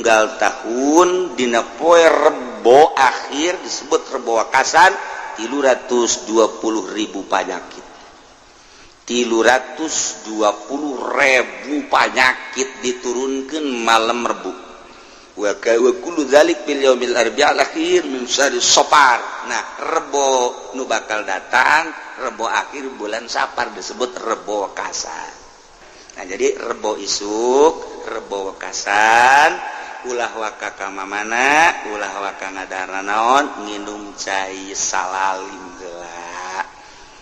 unggal tahun dina poe Rebo akhir disebut Rebo Wekasan 320.000 panyakit, 320.000 panyakit diturunkan malam Rebu. Wa kullu dzalik fil yaumil arbi'al akhir min syahri Safar. Nah, Rebo nu bakal datang, Rebo akhir bulan Safar disebut Rebo Wekasan. Nah, jadi Rebo isuk, Rebo Wekasan, ulah waka ka mamana, ulah waka ngadahar naon, nginum cai salalim heula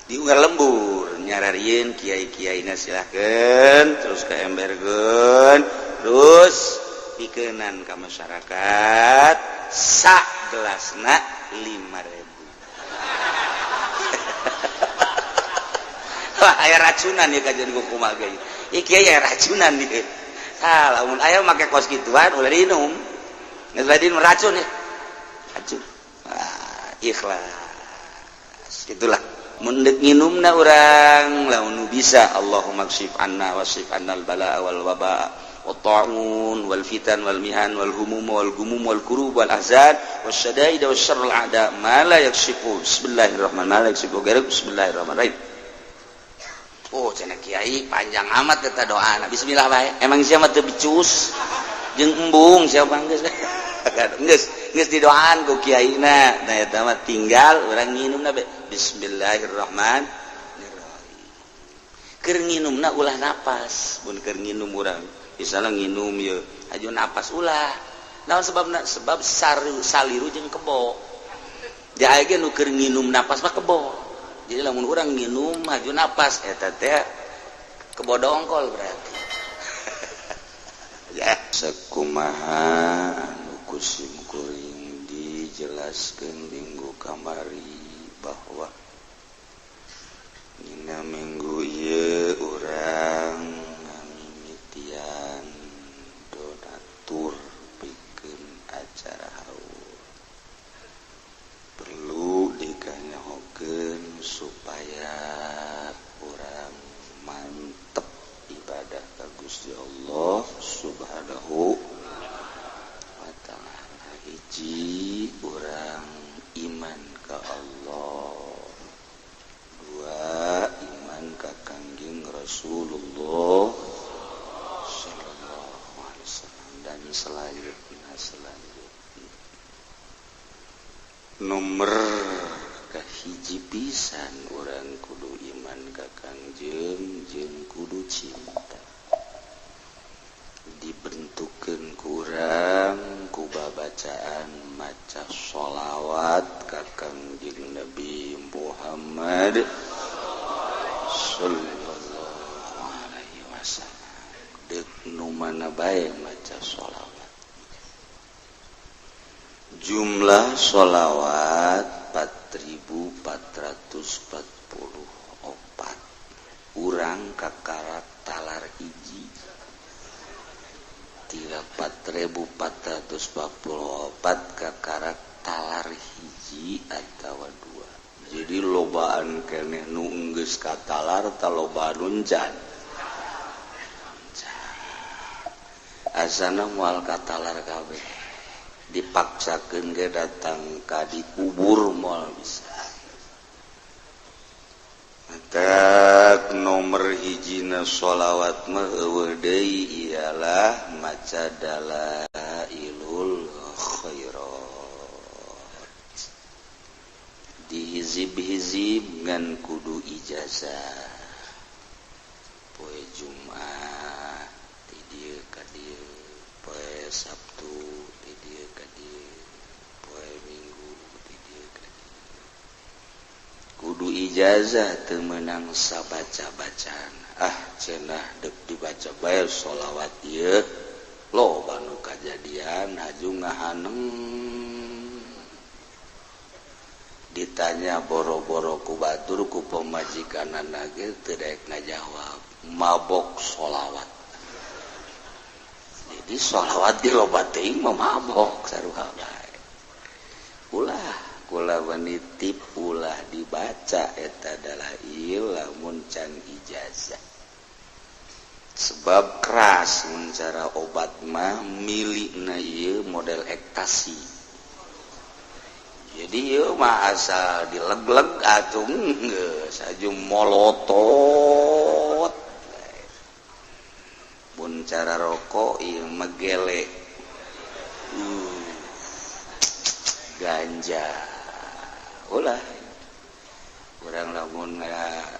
di unggal lembur nyararieun kiai-kiaina silahkeun terus ke emberkeun terus pikenan ka masyarakat sak gelasna 5.000. Wah, aya racunan ya kajian kumaha ge ieu kiai aya racunan ieu. Ah, lamun aya make kos kituan ulah diinum. Geus diinum racun ya. Racun. Ah, ikhlas. Itulah mun deuk nginumna urang lamun bisa Allahumma kshif anna wasrif annal balaa wal waba wat ta'un wal fitan wal mihan wal humum wal gumum wal kurub wal ahzan wasyadaid wasyarrul a'da ma la yakshifu. Bismillahirrahmanirrahim. Bismillahirrahmanirrahim. Oh, cenah kiai panjang amat eta doana. Bismillah bae. Emang sia mah teu becus jeung embung siapa geus. Geus geus didoaan ku kiaina. Nah eta mah tinggal urang nginumna be. Bismillahirrahmanirrahim. Keur nginumna ulah napas. Mun keur nginum urang misalnya nginum ye aju napas ulah. Naon sebabna? Sebab saliru jeung kebo. Dia ge nu keur nginum napas mah kebo. Jadi lamun urang nginum maju napas eta teh kebo dongkol berarti. Ya sakumaha anu ku sim kuring dijelaskeun minggu kamari bahwa dina minggu ieu urang ngamimitian donatur pikeun acara haul. Perlu dikanyahokeun supaya urang mantep ibadah ka Gusti Allah Subhanahu wa ta'ala. Hiji, urang iman ka Allah. Dua, iman ka Kangjeng Rasulullah sallallahu alaihi wasallam dan selanjutnya selanjutnya. Nomor kahiji pisan urang kudu iman ka Kangjeng jeung kudu cinta. Dibentukkeun kurang ku babacaan maca sholawat ka Kangjeng Nabi Muhammad sallallahu alaihi wasallam. Deuk nu mana bae maca sholawat. Jumlah sholawat 4444. Urang kakarak talar hiji 4444 kakarak talar hiji atawa dua. Jadi lobaan keneh nu geus katalar talobaan uncan. Asana moal katalar kabeh. Dipaksakeun ge datang ka dikubur moal bisa. Matak nomor hijina sholawat mah eueuh deui ialah maca dalailul khairat. Dihizib-hizib ngan kudu ijazah. Poe Jumat ti dieu ka dieu, poe Sabtu ti dieu ka dieu, poe Minggu ti dieu ka dieu. Kudu ijazah teu meunang sabaca-bacaan. Ah cenah deuk dibaca bae sholawat ieu loba nu kajadian haju ngahaneng. Ditanya boro-boro ku batur ku pamajikanana ge teu daek ngajawab, mabok sholawat. Jadi sholawat ge loba teuing mah mabok sarua bae. Ulah kula menitip ulah dibaca eta dalail lamun can ijazah. Sebab keras mun cara obat mah milikna ieu model ekstasi. Jadi ieu mah asal dileg-leg atuh geus aju molotot. Mun cara rokok ieu mah gele. Ganja. Ulah urang lamun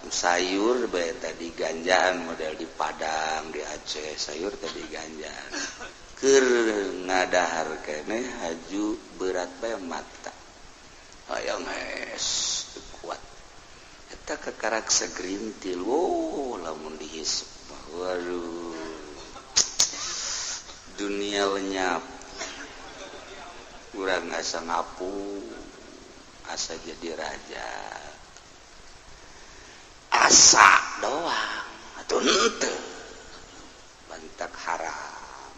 sayur bae tadi ganjaan model di Padang, di Aceh sayur tadi ganjaan. Keur ngadahar keneh haju berat bae mata. Hayang es kuat. Eta kakarak segerintil, wo lamun dihisap. Waduh. Dunia lenyap. Urang asa ngapu, asa jadi raja. Asa doang atuh henteu bantak haram.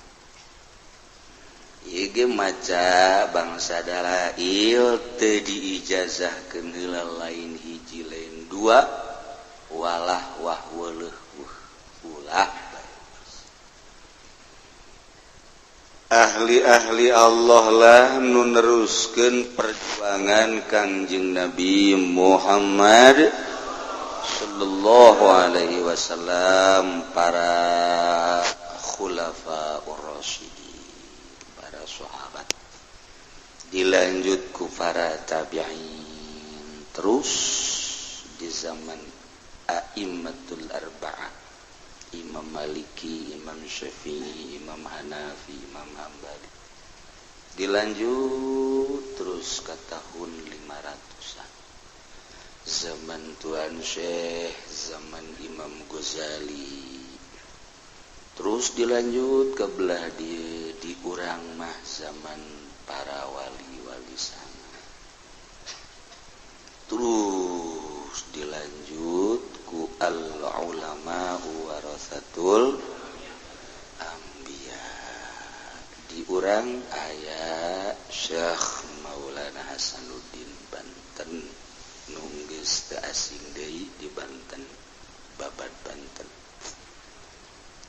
Ieu ge maca bangsa dalail teu diijazahkeun heula lain hiji lain dua walah wah weuleuh ulah. Ahli-ahli Allah lah nu neruskeun perjuangan Kangjeng Nabi Muhammad sallallahu alaihi wasallam, para khulafaur rasyidin, para sahabat, dilanjut ku para tabi'in, terus di zaman a'immatul arba'ah, Imam Maliki, Imam Syafi'i, Imam Hanafi, Imam Hambali, dilanjut terus ke tahun 500-an. Zaman Tuan Syekh, zaman Imam Ghazali. Terus dilanjut ke belah di urang mah zaman para wali-wali sana. Terus dilanjut ku al-ulama warasatul anbiya. Di urang aya Syekh Maulana Hasanuddin Banten. Nunggeus teu asing deui di Banten, babat Banten.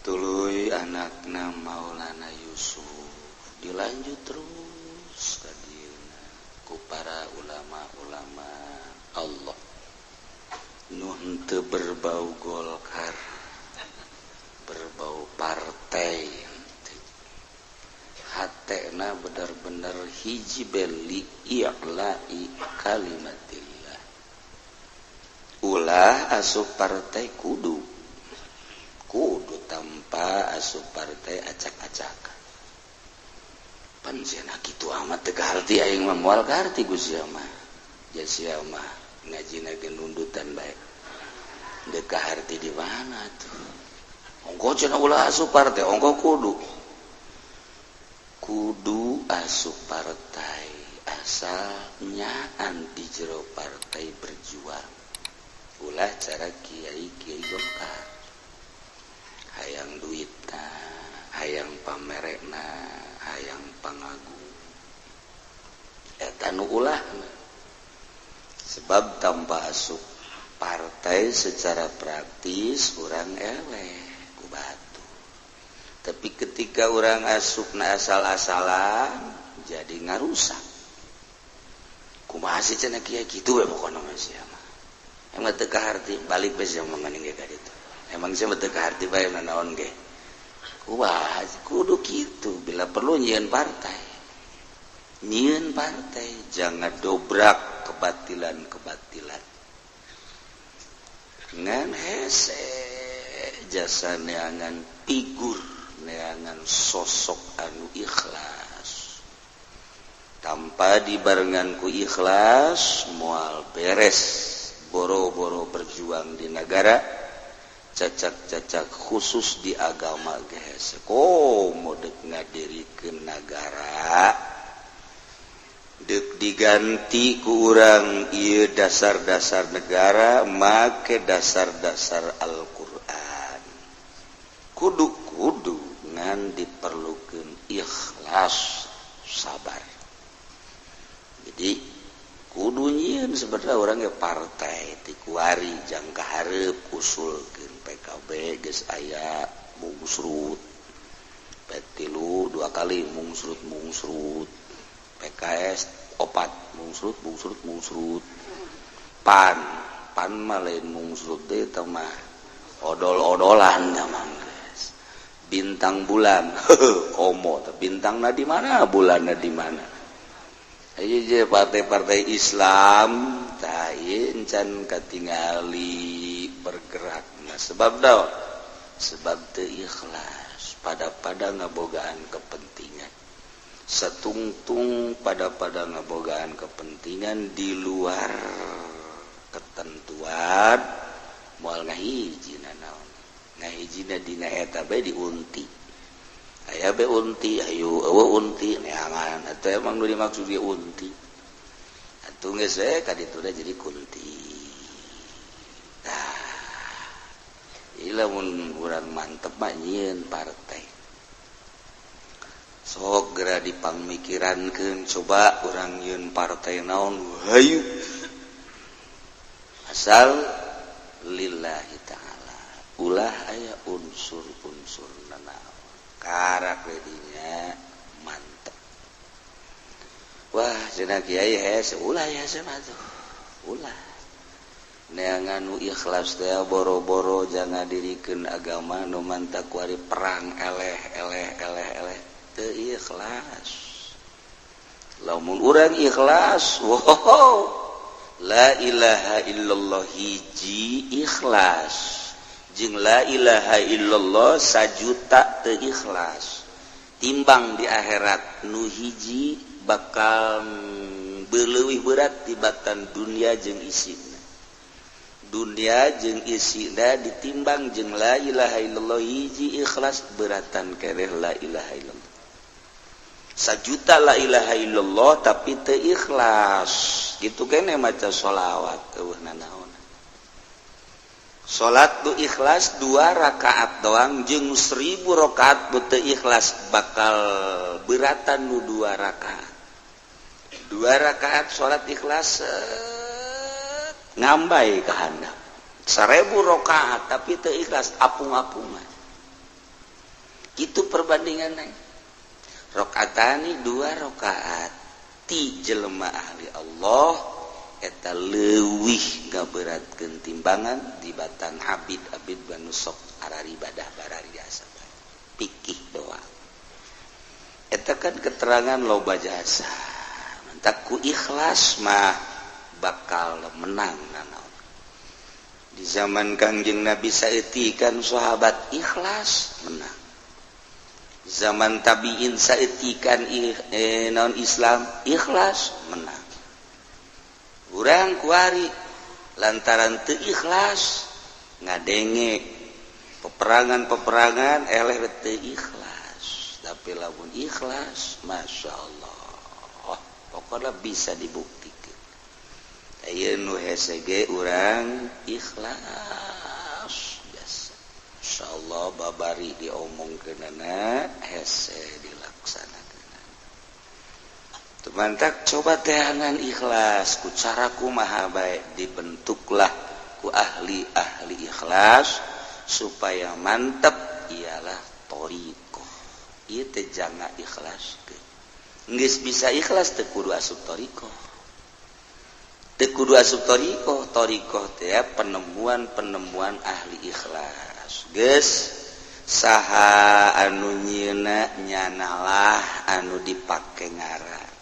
Tuluy anakna Maulana Yusuf, dilanjut terus ka dieuna ku para ulama-ulama Allah nu henteu berbau Golkar, berbau partai. Hatena bener-bener hiji beli i'la'i kalimatillah. Ulah asup partai kudu kudu tanpa asup partai acak-acakan. Pan cenah kitu amat teu kaharti aing mah, moal kaharti ku sia mah. Ja sia mah ngajina ge nundutan bae. Deuk kaharti di mana tuh? Ongko cenah ulah asup partai, ongko kudu. Kudu asup partai asal nyaan di jero partai berjuang. Ulah cara kiai-kiai Golkar. Hayang duitna, hayang pamerekna, hayang pangagung. Eta nu ulahna. Sebab tanpa asup partai secara praktis urang eleh ku batu. Tapi ketika urang asupna asal-asalan jadi ngarusak. Kumaha sih cenah kiai kitu we pokona mah sia mah. Emang teu kaharti balik bae sia mah maning ge ka ditu. Emang sia mah teu kaharti bae nanaon ge. Kumaha kudu kitu bila perlu nyieun partai. Nyieun partai jangan dobrak kebatilan-kebatilan. Ngan hese jasa neangan figur, neangan sosok anu ikhlas. Tanpa dibarengan ku ikhlas moal beres. Boro-boro berjuang di negara, cacak-cacak khusus di agama geus. Komo deuk ngadirikeun nagara, deuk diganti ku urang ieu dasar-dasar negara make dasar-dasar Al-Qur'an. Kudu-kudu ngan diperlukeun ikhlas, sabar. Jadi kudu nyieun sebenarnya orang ge partai ti kuari jangka hareup usulkeun PKB geus aya mungsrut, P3 dua kali mungsrut mungsrut, PKS opat mungsrut mungsrut mungsrut, PAN PAN mah lain mungsrut teh mah odol-odolan mah geus. Bintang bulan komo bintangna di mana bulanna di mana. Ayo partai-partai Islam tah ieu encan katingali bergerakna sebab daun sebab teu ikhlas pada-pada ngabogaan kepentingan satungtung pada-pada ngabogaan kepentingan di luar ketentuan moal ngahijina naon ngahijina dina eta bae diunti aya bae unti ayo eueuh unti neangan atuh emang nu dimaksud ge unti atuh geus we ka ditu jadi kunti. Tah ieu lamun urang mantep mah nyieun partai sok geura dipangmikirankeun coba urang nyieun partai naon hayu asal lillahi ta'ala ulah aya unsur-unsur nanaon karak redinya mantep. Wah cenah kiai hese ulah hese mah tuh ulah neangan nu ikhlas teh boro-boro jangan dirikeun agama nu mantak kuari perang eleh eleh eleh eleh teu ikhlas. Lamun urang ikhlas wow la ilaha illallah hiji ikhlas jeung la ilaha illallah sajuta teu ikhlas timbang di akhirat nu hiji bakal leuwih berat tibatan dunia jeung isina. Dunia jeung isina ditimbang jeung la ilaha illallah hiji ikhlas beratan keneh la ilaha illallah sajuta la ilaha illallah tapi teu ikhlas gitu keneh maca sholawat eueuh nanaon. Salat nu ikhlas 2 rakaat doang jeung 1000 rakaat nu teu ikhlas bakal beratan nu 2 rakaat. 2 rakaat salat ikhlas ngambay ka handap. 1000 rakaat tapi teu ikhlas apung-apungan. Kitu perbandinganna. Rakaatani 2 rakaat ti jelema ahli Allah eta leuwih ngaberatkeun timbangan dibatan abid-abid banu sok araribadah barariasa pikih doang. Eta kan keterangan loba jasa mantak ku ikhlas mah bakal menang nanaon. Di zaman Kangjeng Nabi saeutikan sahabat ikhlas menang. Zaman tabiin saeutikan naon Islam ikhlas menang. Urang kuari lantaran teu ikhlas ngadenge peperangan-peperangan eleh teu ikhlas tapi lamun ikhlas Masya Allah pokoknya bisa dibuktikan aya nu hese ge urang ikhlas biasa insyaallah babari diomongkeunana hese dilaksanakeun. Mantak coba teangan ikhlas ku cara kumaha bae dibentuklah ku ahli-ahli ikhlas supaya mantep ialah thariqah. Ieu teh janga ikhlas teh. Geus bisa ikhlas teh kudu asup thariqah. Teu kudu asup thariqah, thariqah teh penemuan-penemuan ahli ikhlas. Geus saha anu nyieuna nyanalah anu dipake ngaran.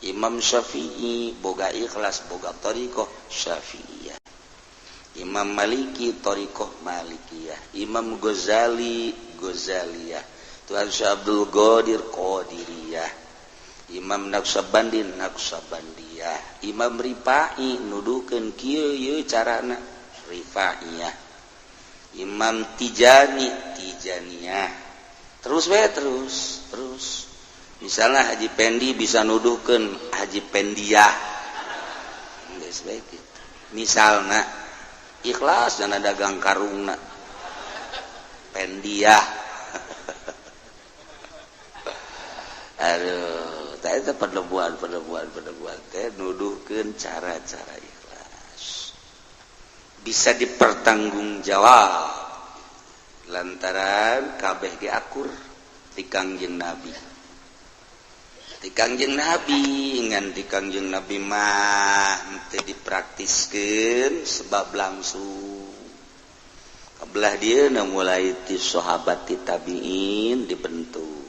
Imam Syafi'i boga ikhlas boga thariqah Syafi'iyah, Imam Maliki thariqah Malikiyah, Imam Ghazali Ghazaliyah, Tuhan Syekh Abdul Qadir Qadiriyah, Imam Naqsyabandi Naqsyabandiyah, Imam Rifai nuduhkeun kieu ieu carana Rifaiyah, Imam Tijani Tijaniyah, terus we terus terus. Misalnya Haji Pendi bisa nuduhkeun Haji Pendiah. Geus bae kitu. Misalna ikhlas dana dagang karungna. Pendiah. Aduh, tah eta penemuan teh nuduhkeun cara-cara ikhlas. Bisa dipertanggungjawab. Lantaran kabeh ge akur ti Kangjeng Nabi. Ti Kangjeng Nabi ngan ti Kangjeng Nabi mah teu dipraktiskeun sebab langsung. Kabelah dieuna mulai ti sahabat ti tabiin dibentuk.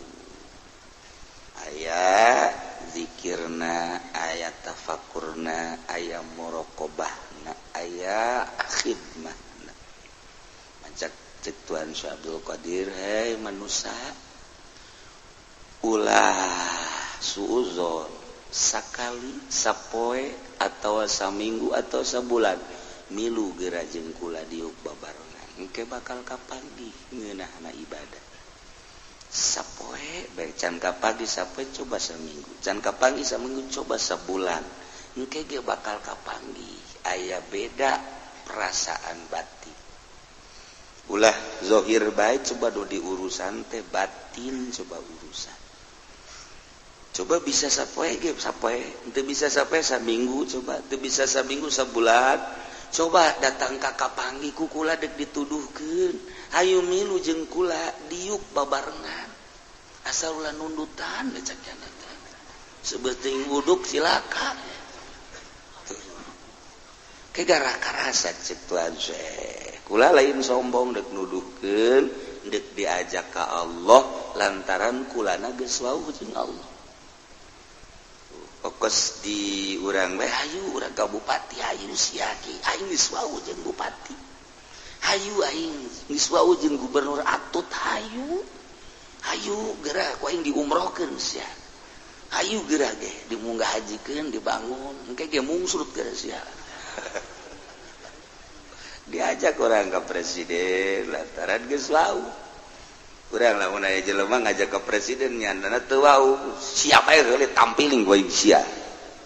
Aya zikirna, aya tafakurna, aya muraqabahna, aya khidmahna. Macak cek Tuan Syekh Abdul Qadir, hei manusia, ulah suuzon sakali, sapoe atau saminggu atau sabulan milu geura jeung kula diuk babarengan, engke bakal kapanggih ngeunahna ibadah. Sapoe bae can kapagi sapoe coba seminggu, can kapanggih saminggu coba sebulan, engke ge bakal kapanggih aya beda perasaan batin. Ulah zohir bae coba do diurusan teh batin coba urusan. Coba bisa sapoe ge sapoe, teu bisa sapoe saminggu coba, teu bisa saminggu sabulan. Coba datang ka kapanggih ku kula deuk dituduhkeun, hayu milu jeung kula diuk babarengan. Asal ulah nundutan cek jana teh. Sebeuting uduk cilaka. Ke gara karasa cek Tuan Syekh. Kula lain sombong deuk nuduhkeun, deuk diajak ka Allah lantaran kulana geus wauh jeung Allah. Fokus di urang bae hayu urang ka bupati hayu sia ki aing geus wauh jeung bupati. Hayu aing geus wauh jeung gubernur atut hayu. Hayu geura ku aing diumrohkeun sia. Hayu geura ge dimunggah hajikeun dibangun engke ge mungsrut geura sia. Diajak orang ke presiden lantaran geus wauh. Urang lamun aya jelema ngajak ke presiden nyandana teu wau, siapa aya heule tampiling ku aing sia.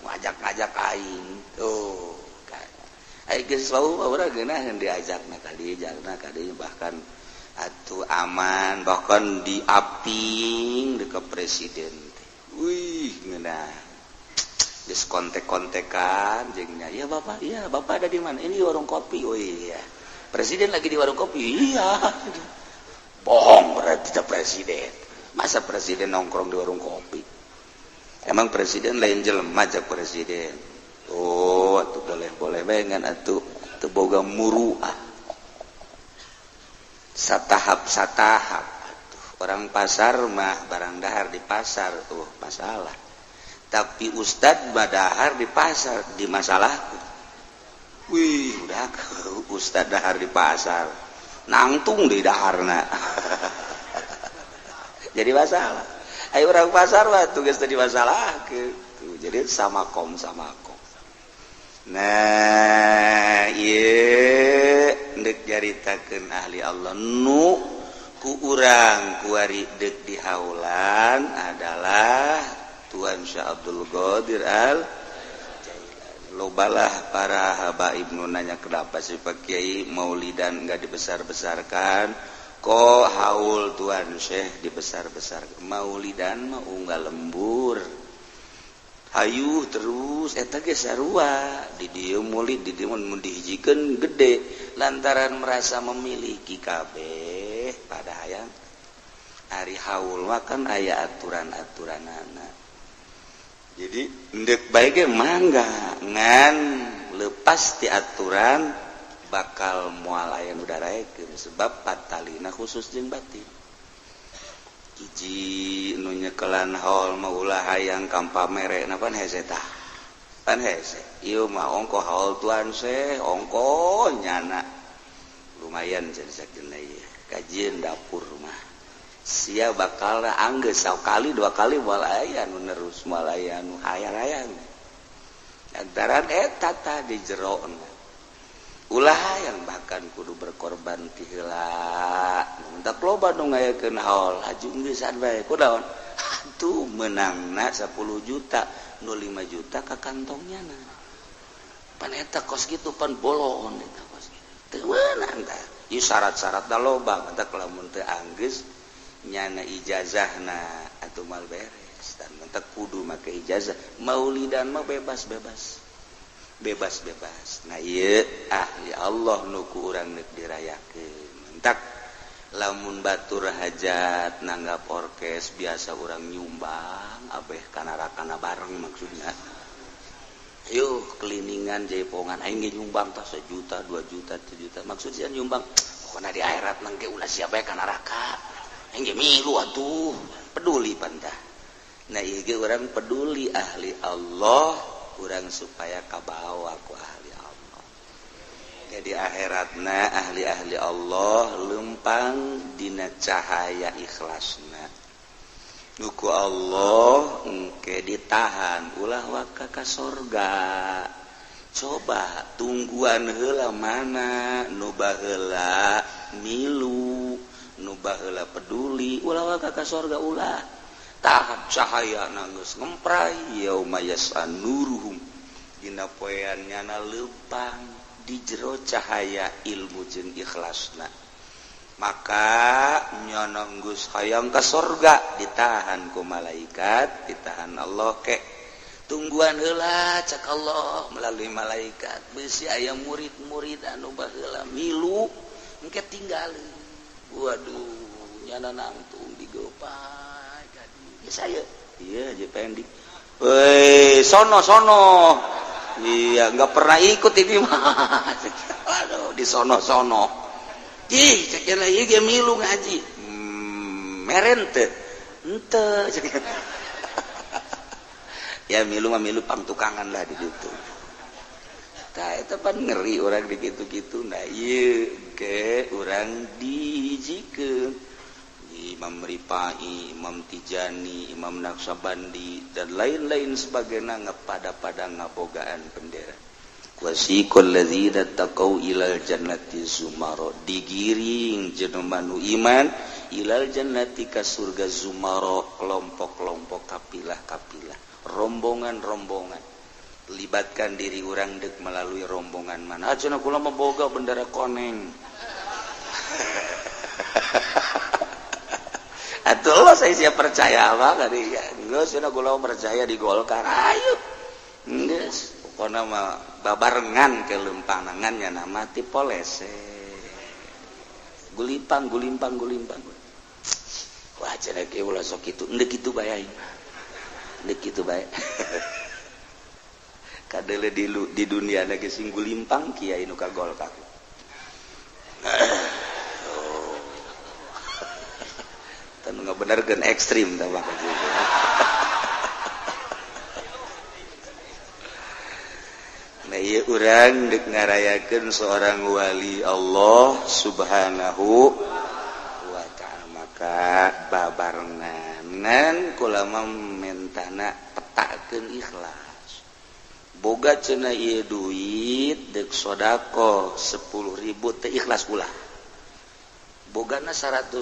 Ngajak-ngajak aing. Tuh. Aya geus wau urang geunaheun diajakna ka dieu, jalna ka dieu bahkan atuh aman, bahkan diaping deuk ka presiden teh. Wih, ngeunah. Geus kontek-kontekan jeung nya, "Ya Bapak, iya Bapak ada di mana?" "Ini warung kopi." "Oh iya." Presiden lagi di warung kopi. "Iya." Bohong berarti tidak presiden. Masa presiden nongkrong di warung kopi? Emang presiden lain jelema jak presiden. Oh, atuh boleh-boleh bae ngan atuh teu boga muruah. Satahap-satahap atuh. Orang pasar mah barang dahar di pasar tuh masalah. Tapi ustad badahar di pasar di masalahku. Wih, udah ustad dahar di pasar. Nangtung di daharna. Jadi masalah. Ayo orang pasar mah tugas tadi masalah gitu. Jadi sama kom sama kom. Nah, ieu deuk nyaritakeun ahli Allah nu ku urang kuari deuk dihaulan adalah Tuan Syekh Abdul Qadir Al Jailani. Lobalah para habaib nu nanya kenapa sih Pak Kiai maulidan enggak dibesar-besarkan, kok haul Tuan Syekh dibesar-besarkan. Maulidan mah unggal lembur. Hayu terus eta ge sarua di dieu maulid di dieu mun dihijikeun gede lantaran merasa memiliki kabeh pada hayang. Ari haul mah kan aya aturan-aturanana. Jadi ndek bae ge mangga ngan lepas ti aturan bakal moal aya nu daraekeun sebab patalina khusus jeung batin. Hiji nu nyekelan haul mah ulah hayang kampamere pan hese tah. Pan hese. Ieu mah ongko haul Tuan Syekh, ongko nyana. Lumayan jadi sakeuna ieu. Kajieun dapur mah. Sia bakal anggeus sakali dua kali moal aya nu nerus moal aya nu hayang-hayang. Lantaran eta tah di jerona. Ulah hayang bahkan kudu berkorban ti heula. Mentak loba nu ngayakeun haul haju geusan bae kunaon? Atuh meunangna 10 juta, nu 5 juta ka kantongnya na. Pan eta kos kitu pan bolon eta kos kitu. Teu meunang tah. Ieu syarat-syaratna loba, mentak lamun teu anggeus nyana ijazahna atuh mal beres. Dan mentak kudu make ijazah. Maulidan mah bebas-bebas. Bebas-bebas. Nah ieu ahli Allah nu ku urang deuk dirayakeun. Mentak Lamun batur hajat nanggap orkes biasa urang nyumbang abeh kana-rakana bareng maksudna. Ayo keliningan jaipongan aing ge nyumbang tah 1 juta, 2 juta, 7 juta. Maksud sia nyumbang pokona di akhirat mangke ulah sia bae ka neraka. Aing ge milu atuh, peduli pantah. Nah ieu ge urang peduli ahli Allah, urang supaya kabawa ku ahli Allah. Jadi akhiratna ahli-ahli Allah lempang dina cahaya ikhlasna. Nuku Allah engke ditahan ulah waka ka sorga. Coba tungguan heula mana nu baheula milu, nu baheula peduli, ulah waka ka sorga ulah. Tahap cahaya geus ngempray yauma yasanuruhum dina poean nyana lempang di jero cahaya ilmu jeung ikhlasna. Maka nyana geus hayang ka sorga ditahan ku malaikat, ditahan Allah ke tungguan heula cak Allah melalui malaikat. Beusi aya murid-murid anu baheula milu engke tinggalin. Waduh, nyana nangtung digopai ka dieu. Saya ieu je pendik. Woi, sono sono. Iya, nggak pernah ikut ini mah. Aduh, di sono-sono. Ih, cek ieu ge milu ngaji. Meren teu. Henteu. Ya milu mah milu pangtukangan lah di ditu. Tah eta pan ngeri urang di kitu-kitu. Nah ieu ge urang dihijikeun. Imam Rifai, Imam Tijani, Imam Naqsyabandi dan lain-lain sebagainya ngapada-pada ngabogaan bendera. Wasiqal ladzina taqau ilal jannati zumara, digiring jelema nu iman ilal jannati ka surga zumara, kelompok-kelompok, kapilah-kapilah, rombongan-rombongan. Libatkan diri urang deuk melalui rombongan mana. Cenah kula mah boga bendera koneng. Atuh Allah saya siap percaya apa kali ya. Geus cenah kula percaya di Golkar. Ayo. Geus pokona mah babarengan ke lempangan nya nama ti polese. Gulimpang gulimpang gulimpang. Wah cenah ge ulah sok kitu. Endek kitu bae aing. Endek kitu bae. Kadele di dunia lagi sing gulimpang kiai nu ka Golkar. Nggak bener kan ekstrim tambah. Nah ieu urang deuk ngarayakeun seorang wali Allah subhanahu wa ta'ala, maka babarenganan kula mah mentana petakeun ikhlas. Boga cenah ieu duit deuk sedekah 10.000 teu ikhlas ulah. Bogana 100.000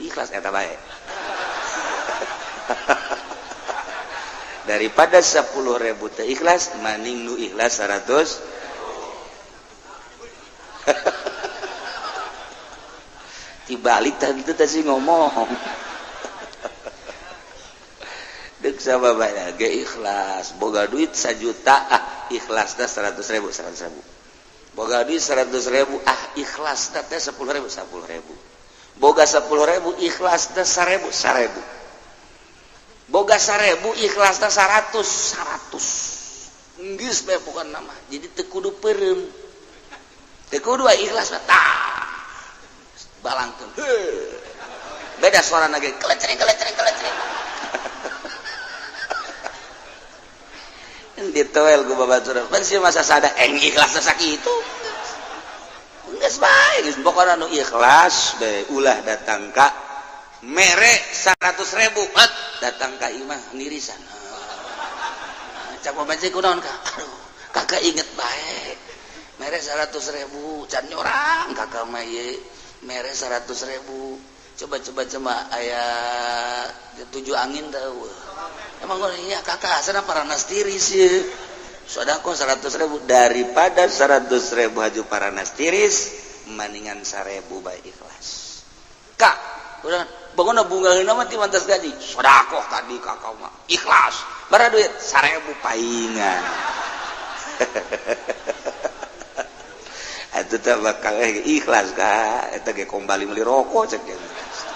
ikhlas eta bae. Daripada 10.000 teu ikhlas maning nu ikhlas 100. Dibalik tadi teh sih ngomong. Deuk sababana ge ikhlas, boga duit 1 juta ah ikhlasna 100.000 100.000. Boga duit 100.000 ah ikhlasna teh 10.000 10.000. Boga 10.000 ikhlasna 1.000 1.000. Boga 1.000 ikhlasna 100 100. Geus bae pokona mah. Jadi teu kudu peureum. Teu kudu ikhlas mah tah. Balangkeun. Heuh. Beda suarana ge kelecring kelecring kelecring. Ditoel ku babaturan. Pan sih masa sada eng ikhlasna sakitu. Geus bae geus pokona nu ikhlas bae ulah datang ka mere 100.000 et datang ka imah nirisan. Cak babaje kunaon ka? Aduh, kakak inget bae. Mere 100.000 can nyorang kakak mah ieu mere 100.000. Coba-coba cuma aya 7 angin tahu. Emang iya kakak asana paranas tiris ieu. Sodako 100.000 daripada 100.000 haju paranas tiris maningan 1.000 bae ikhlas. Kak, udah bangun bunga heuna mah ti mantas gaji. Sodako tadi kakak mah ikhlas. Bara duit 1.000 paingan. Atuh teh bakal ikhlas ka eta ge kembali meuli rokok cek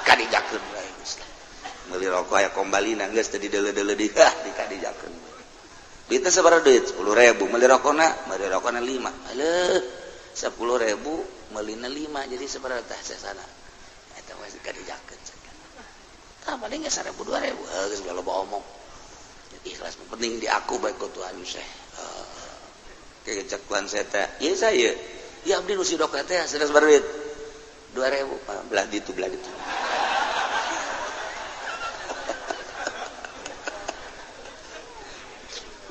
kadijakeun bae geus meuli rokok aya kombalina geus teu dideuleu-deuleu di ah dikadijakeun. Duitna sabaraha duit? 10.000 meuli rokona 5. Aleuh 10.000 meulina 5 jadi sabaraha tah sesana eta mah kadijakeun. Tah paling geus 1000 2000 geus loba omong. Ikhlas penting di aku baik ku Tuhan saya. Kayak cek Tuhan saya teh ieu saya ya abdi nu sidok teh sanes duit 2000 belah ditu belah ditu.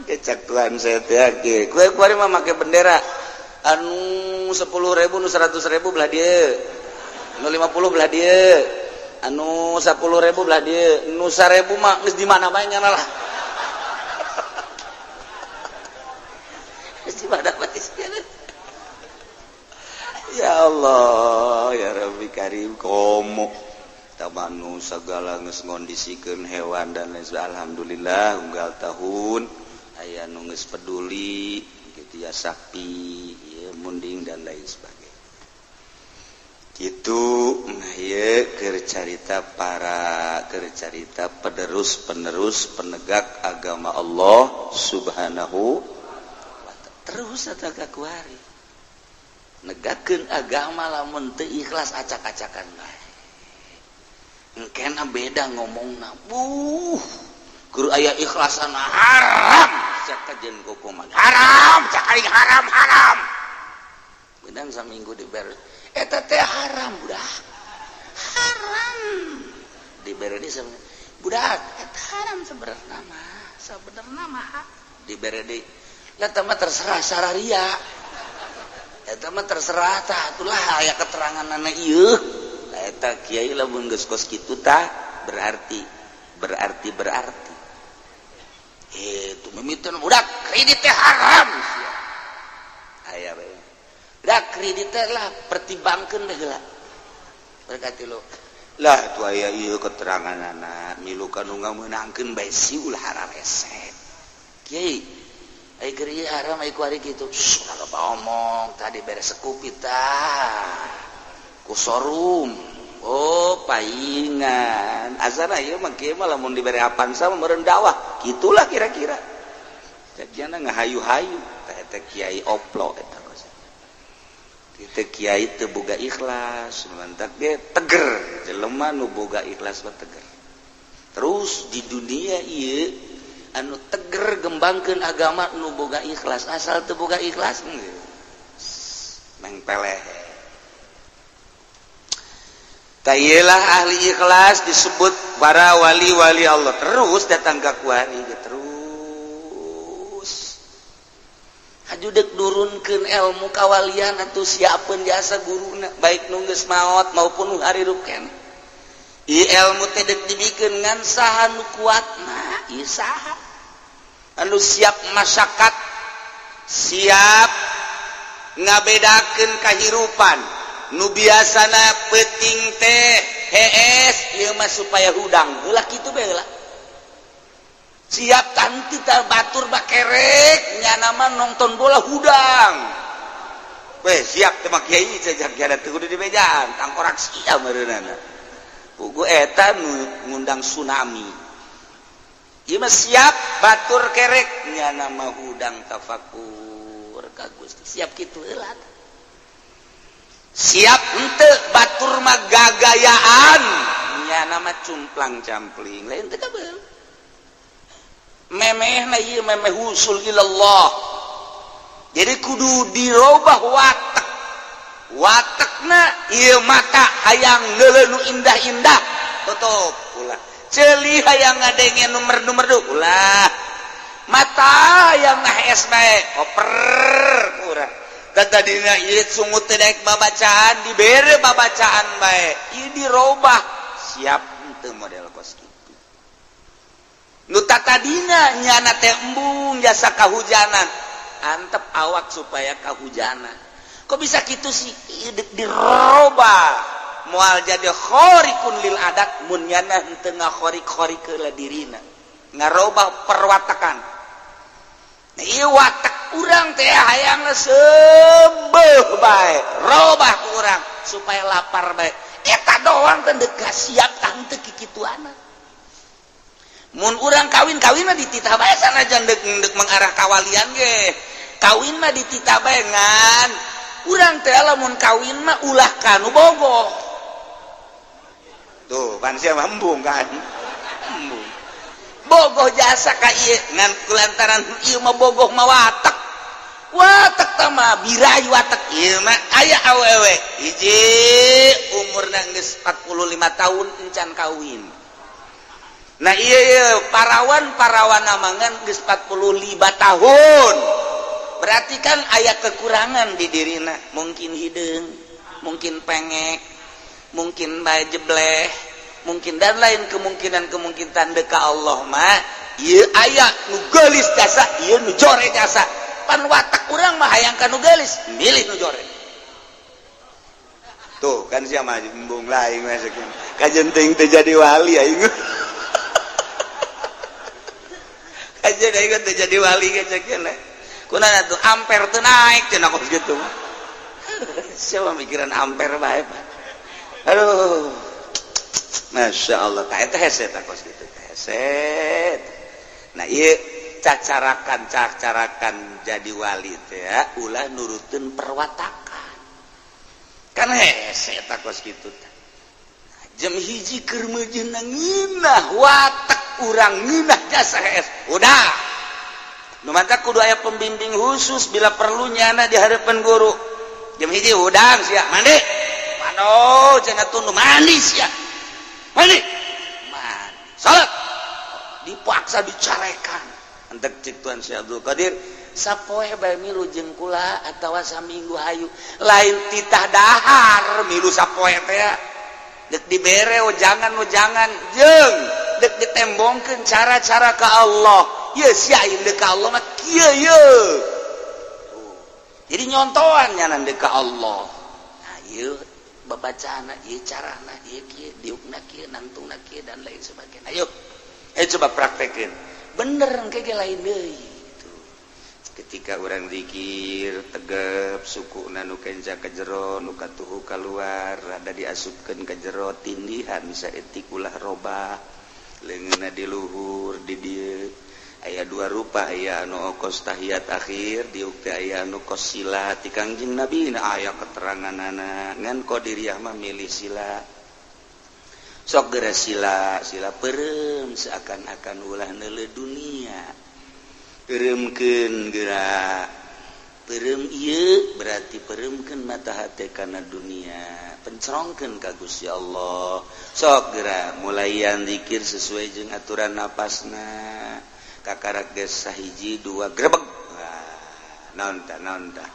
Kecak Tuhan saya teh kue kuari mah make bendera anu 10.000 nu 100.000 belah dieu nu 50 belah dieu anu 10.000 belah dieu nu 1.000 mah geus di mana bae nyana lah geus di mana bae. Ya Allah ya Rabbi Karim komo tabanu segala geus ngondisikeun hewan dan lain sebagainya. Alhamdulillah unggal tahun aya nu geus peduli gitu ya sapi ya munding dan lain sebagainya. Gitu nah ieu keur carita para keur carita penerus-penerus penegak agama Allah Subhanahu wa ta'ala. Terus eta ka kuari negakeun agama lamun teu ikhlas acak-acakan bae. Engkena beda ngomongna. Buh, guru aya ikhlasan haram cak kajen kukuman. Haram cak aing haram haram. Beunang saminggu dibere. Eta teh haram budak. Haram. Dibere di budak eta haram sebenarna mah. Sebenarna mah dibere di. Lah teh mah terserah sararia. Eta mah terserah tah atulah aya keteranganana ieu. Lah eta kiai lamun geus kos kitu tah berarti berarti berarti. Itu mimiteun budak kredit teh haram sia. Aya bae. Budak kredit teh lah pertimbangkeun deh heula. Berkati lo. Lah tuh aya ieu keteranganana milu ka nu ngameunangkeun bae si ulah hararese. Kiai ai keur ieu haram ai ku ari kitu. Ulah loba omong tadi beres sekupi tah. Ku sorum. Oh, paingan. Azana ieu mah kieu mah lamun dibere Avanza mah meureun dakwah. Kitulah kira-kira. Jadiana ngahayu-hayu tah eta kiai oplo eta kos. Teu kiai teu boga ikhlas, mantak ge teger. Jelema nu boga ikhlas mah teger. Terus di dunia ieu anu teger gembangkeun agama nu boga ikhlas, asal teu boga ikhlas mengpeleh. Tailah ahli ikhlas disebut para wali-wali Allah. Terus datang ke kuari terus. Haju dek nurunkeun ilmu kawalian atuh siapeun jasa guruna baik nu geus maot maupun nu harirup keneh. Ieu ilmu teh dek dibikeun ngan saha nu kuatna, ieu saha anu siap masyarakat, siap ngabedakeun kahirupan. Nu biasana peuting teh hees ieu mah supaya hudang heula kitu bae heula. Siap tanti tah batur bakerek nyana mah nonton bola hudang. Weh siap teh mah kiai jajak kiai teu kudu dibejaan tangkorak sia meureunana. Pugu eta nu ngundang tsunami. Ieu mah siap batur kerek nyana mah hudang tafakur ka Gusti. Siap kitu heula. Siap henteu batur mah gagayaan nyana mah cumplang campling lain teu kabel. Memehna ieu memeh usul ilallah. Jadi kudu dirobah watek. Watekna ieu mata hayang neuleuh nu indah-indah tutup ulah. Ceuli hayang ngadenge nu merdu-merdu ulah. Mata hayang ngahees bae oper kurang. Tadina ieu sungut teh daek babacaan dibere babacaan bae ieu dirobah siap henteu model kos kitu. Nu tatadina nyana teh embung jasa kahujanan antep awak supaya kahujanan. Kok bisa kitu sih? Ieu dek dirobah moal jadi khorikun lil adat mun nyana henteu ngakhorik-khorik heula dirina ngarobah perwatakan. Nah, ieu watak Watak urang teh hayang seubeuh bae, robah ku urang supaya lapar bae. Eta doang teh deuk siap tah teu kikituana. Mun urang kawin, kawin mah dititah bae sanajan deuk deuk mengarah kawalian ge. Kawin mah dititah bae, ngan urang teh lamun kawin mah ulah kanu bogoh. Tuh, pan sia mah embung kan. Embung. Bogoh jasa ka ieu, ngan kulantaran ieu mah bogoh mah watak. Watak tah mah birai watak ieu mah aya awewe hiji umurna geus 45 tahun encan kawin. Nah iya, iya parawan parawan ngan geus 45 tahun. Berarti kan aya kekurangan di dirina, mungkin hideung, mungkin pengek, mungkin bae jebleh, mungkin dan lain kemungkinan-kemungkinan. Deka Allah mah ieu aya nu geulis jasa, ieu nu jore jasa. Pan watak urang mah hayang ka nu geulis, milih nu jore. Tuh kan sia mah embung lah aing mah kajen teuing teu jadi wali aing. Kajen aing teu jadi wali kajen. Kunaon atuh ampere teu naik cenah kos kitu mah. Siapa mikiran ampere bae, Pak. Aduh. Masya Allah, tah eta hese tah kos kitu hese. Nah ieu cacarakan cacarakan jadi wali teh ya, ulah nurutin perwatakan. Kan hese tah kos kitu teh. Jam 1 keur meujeuhna ngeunah watak urang ngeunah jasa hees. Udah. Nu matak kudu aya pembimbing khusus, bila perlu nyana di hadapan guru. Jam 1 hudang sia mandi. Mano cenah tunduh mandi sia. Mandi. Mandi. Salat. Dipaksa dicarekan. Entek cik Tuan Syekh Abdul Qadir sapoe bae milu jeung kula atawa saminggu hayu. Lain titah dahar milu sapoe teh. Dek dibere jangan jangan jeung dek ditembongkeun cara-cara ka Allah. Ye sia deuk ka Allah mah kieu ye. Jadi nyontoan nyanan deuk ka Allah. Nah ieu babacana, ieu carana, ieu kieu diukna kieu, nantungna kieu dan lain sebagainya. Ayo. Coba praktekeun. Bener engke ge lain deui gitu. Ketika urang zikir tegep sukuna nu kenca ka jero, nu katuhu keluar, rada diasupkeun ka jero, tindihan bisa etik ulah robah leungeunna di luhur di dieu. Aya dua rupa, aya anu kos tahiyat akhir diuk teh, aya anu kos sila ti Kangjeng Nabi. Nah, aya keteranganana, ngan qadiriyah mah milih sila. Sok geura sila sila peureum seakan-akan ulah neuleuh dunia, peureumkeun geura peureum ieu berarti peureumkeun mata hate kana dunia, pencerongkeun ka Gusti Allah. Sok geura mulayan zikir sesuai jeung aturan napasna. Kakarak geus sahiji dua grebeg, naon tah, naon tah,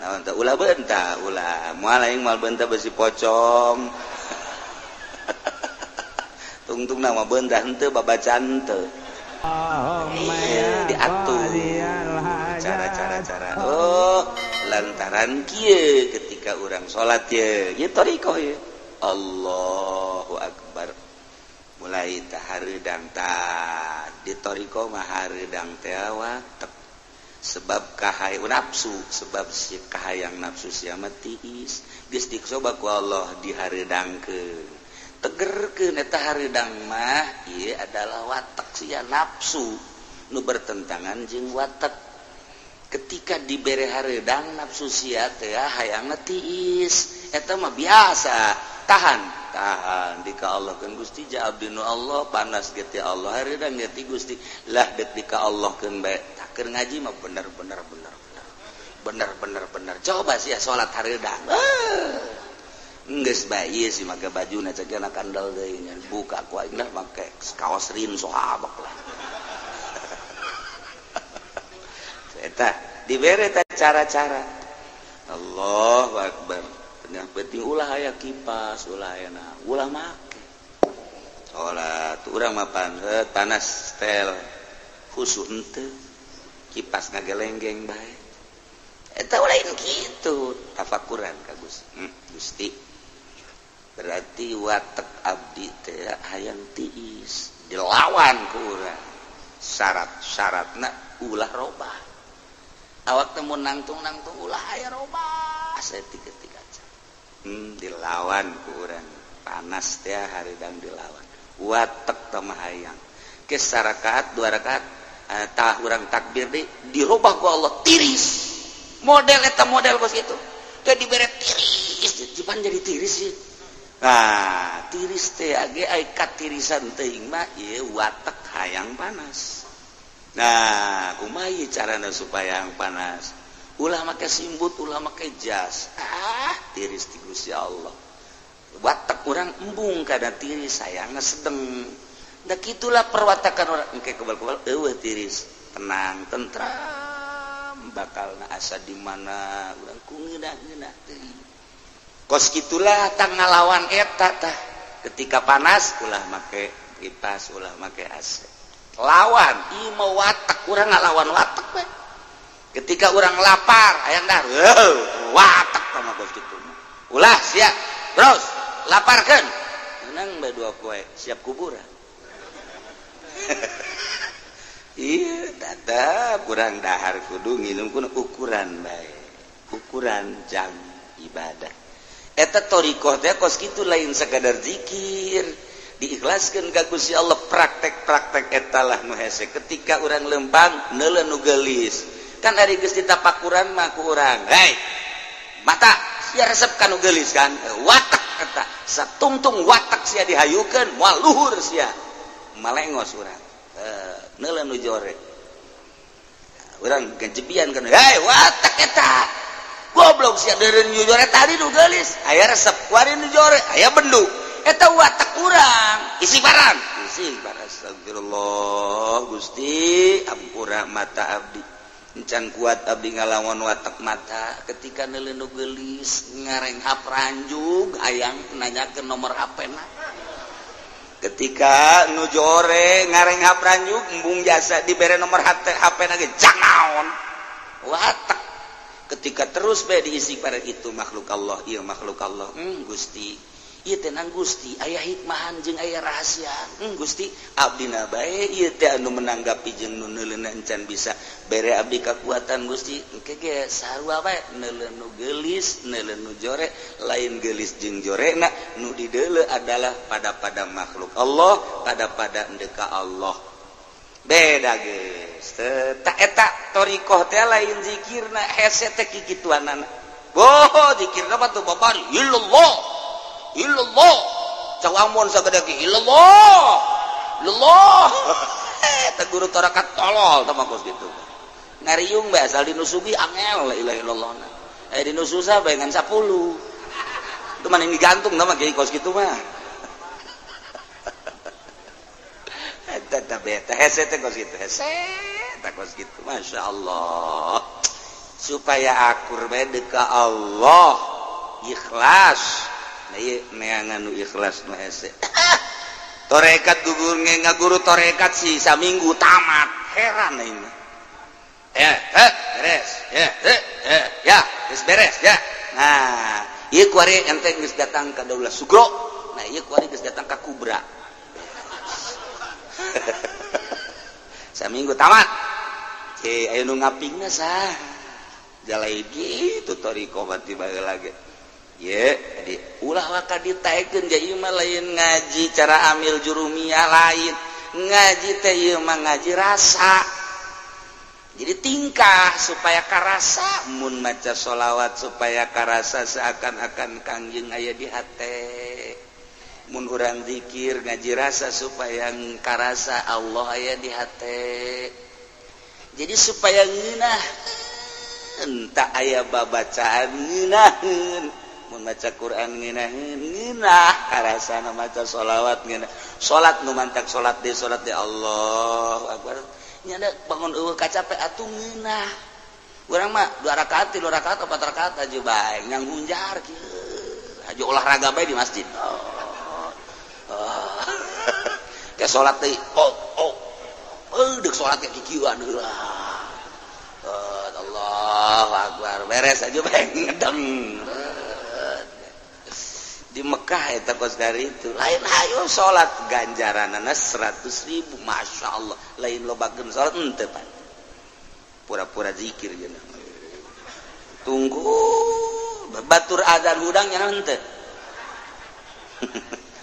naon tah, ulah beunta, ulah moal aing moal beunta besi pocong. Tungtung nama beunta henteu babacaan henteu. Diatur cara-cara cara. Oh, lantaran kieu ketika urang salat ye ieu thariqah ye Allahu akbar mulai tah hareudang tah di thariqah mah hareudang teh watek sebab kahayang nafsu, sebab si kahayang nafsu sia mah tiis geus dicoba ku Allah dihareudangkeun, tegerkeun. Eta hareudang mah ieu adalah watak sia nafsu nu bertentangan jeung watak. Ketika dibere hareudang nafsu sia teh hayangna tiis, eta mah biasa tahan tahan di ka Allah kan. Gusti, ja abdi nu Allah panas ge ti Allah, hareudang ge ti Gusti lah. Dek di ka Allah keun bae keur ngaji mah bener bener bener bener bener bener bener. Coba sih ya salat hareudang, geus bae ieu sih make bajuna cek anak kandal deui nya buka ku aing lah make kaos rin sohabak lah. Eta dibere teh cara-cara. Allahu akbar. Tengah penting ulah aya kipas, ulah aya na ulah make salat urang mah panas tel khusyuk henteu kipas ngagelenggeng bae. Eta lain kitu tafakuran ka Gusti. Gusti berarti watek abdi teh hayang tiis dilawan ku urang, syarat-syaratna ulah robah. Awak teh mun nangtung-nangtung ulah aya robah saeutik-eutik aja. Dilawan ku urang. Panas teh haridang dilawan. Watek teh mah hayang. Geus sarakaat dua rakaat tah urang takbir deui dirobah ku Allah tiris. Model eta model kos kitu. Teh dibere tiris, jipan jadi tiris sih. Nah, tiris teh age ai katirisan teuing mah ieu watek hayang panas. Nah, kumaha ieu carana supaya hayang panas? Ulah make simbut, ulah make jas. Ah, tiris ti Gusti Allah. Watek urang embung kana tiris hayangna sedeng. Da kitulah perwatakan urang engke kebal-kebal eueuh tiris. Tenang, tentram, bakalna asa di mana urang ku ngeunah-ngeunah teuing. Kos gitulah tang ngalawan eta tah. Ketika panas ulah make kipas, ulah make AC. Lawan ieu mah watek urang ngalawan watek we. Ketika urang lapar hayang dahar, heuh, watek tah mah kos kitu mah. Ulah sia, terus laparkeun. Menang bae dua poe siap kuburan. Iya, tetep kurang dahar kudu nginum kudu ukuran bae. Ukuran jam ibadah. Eta thoriqoh teh kos kitu lain sekadar zikir, diikhlaskeun ka Gusti Allah praktek-praktek eta lah nu hese. Ketika urang lempang neuleuh nu geulis. Kan ari geus ditapakuran mah ku urang. Hei, mata sia resep ka nu geulis kan? Watak eta. Satungtung watak sia dihayukeun moal luhur sia. Malengos urang. Neuleuh nu jore. Urang gejebian kan. Hei, watak eta. Goblok sia deureun nu jore tadi nu geulis. Aya resep kuari nu jore, aya bendu. Eta watak urang. Istighfaran. Istighfar astagfirullah Gusti ampura mata abdi. Encan kuat abdi ngalawan watak mata ketika neuleuh nu geulis ngarenghap ranjug hayang nanyakeun nomor HP-na. Ketika nu jore ngarenghap ranjug embung jasa dibere nomor HP-na ge jang naon. Watak ketika terus bae diisi pada itu makhluk Allah, ieu makhluk Allah. Gusti, ieu teh nang Gusti aya hikmahan jeung aya rahasia. Gusti, abdina bae ieu teh anu menanggapi jeung nu neuleuna encan bisa bere abdi kakuatan Gusti. Engke ge sarua bae neuleun nu geulis, neuleun nu jore, lain geulis jeung jorena nu dideuleu adalah pada-pada makhluk Allah, pada-pada endeka Allah. Beda geus. Teu eta thoriqoh teh lain zikirna hese teh kikituanana. Boh zikirna mah teu babari illallah. Illallah. Cau amon sagede ge illallah. Illallah. Eta guru tarekat tolol tah mah kos kitu. Ngariung bae asal dinu sugih angel la ilaha illallah. Eh dinu susah bae ngan 10. Itu mah digantung tah mah kiai kos kitu mah. Eta beta hese teh kos kitu hese teh kos kitu masyaallah. Supaya akur bae deuk ka Allah ikhlas. Nah ieu neangan nu ikhlas nu hese. Torekat gugur ngaguru torekat sih saminggu tamat heran ini. Ya, beres. Ya, ya, geus beres ya. Nah, ieu kuari ente geus datang ka Daulah Sugro. Nah, ieu kuari geus datang ka Kubra. Saminggu tamat. Cek aya nu ngapingna sah. Jalai gitu thoriqoh mah tiba lagi. Ye, jadi ulah waka ditaekeun ja ieu mah lain ngaji cara amil jurumiyah lain. Ngaji teh ieu mah ngaji rasa. Jadi tingkah supaya karasa mun maca sholawat supaya karasa seakan-akan Kangjeng aya di hate. Mun urang zikir ngaji rasa supaya karasa Allah aya di hate. Jadi supaya ngeunah entah aya babacaan ngeunaheun. Mun maca Quran ngeunaheun ngeunah karasana maca sholawat ngeunah. Salat nu mantak salat deui salat deui Allahu akbar. Nya bangun eueuh kacape atuh ngeunah. Urang mah 2 rakaat, 3 rakaat, 4 rakaat aja bae ngangunjar kieu. Aja olahraga bae di masjid. Oh. Oh. Kayak salat deui. Oh, oh. Deuk salat kayak kikieuan heula. Allahu akbar. Beres aja bae ngedeng. Di Mekah eta kos dari itu lain hayo salat ganjaranana 100.000 Masya Allah lain lobakeun salat henteu pan Pura-pura zikir cenah. Tunggu batur adzan hudang nya henteu.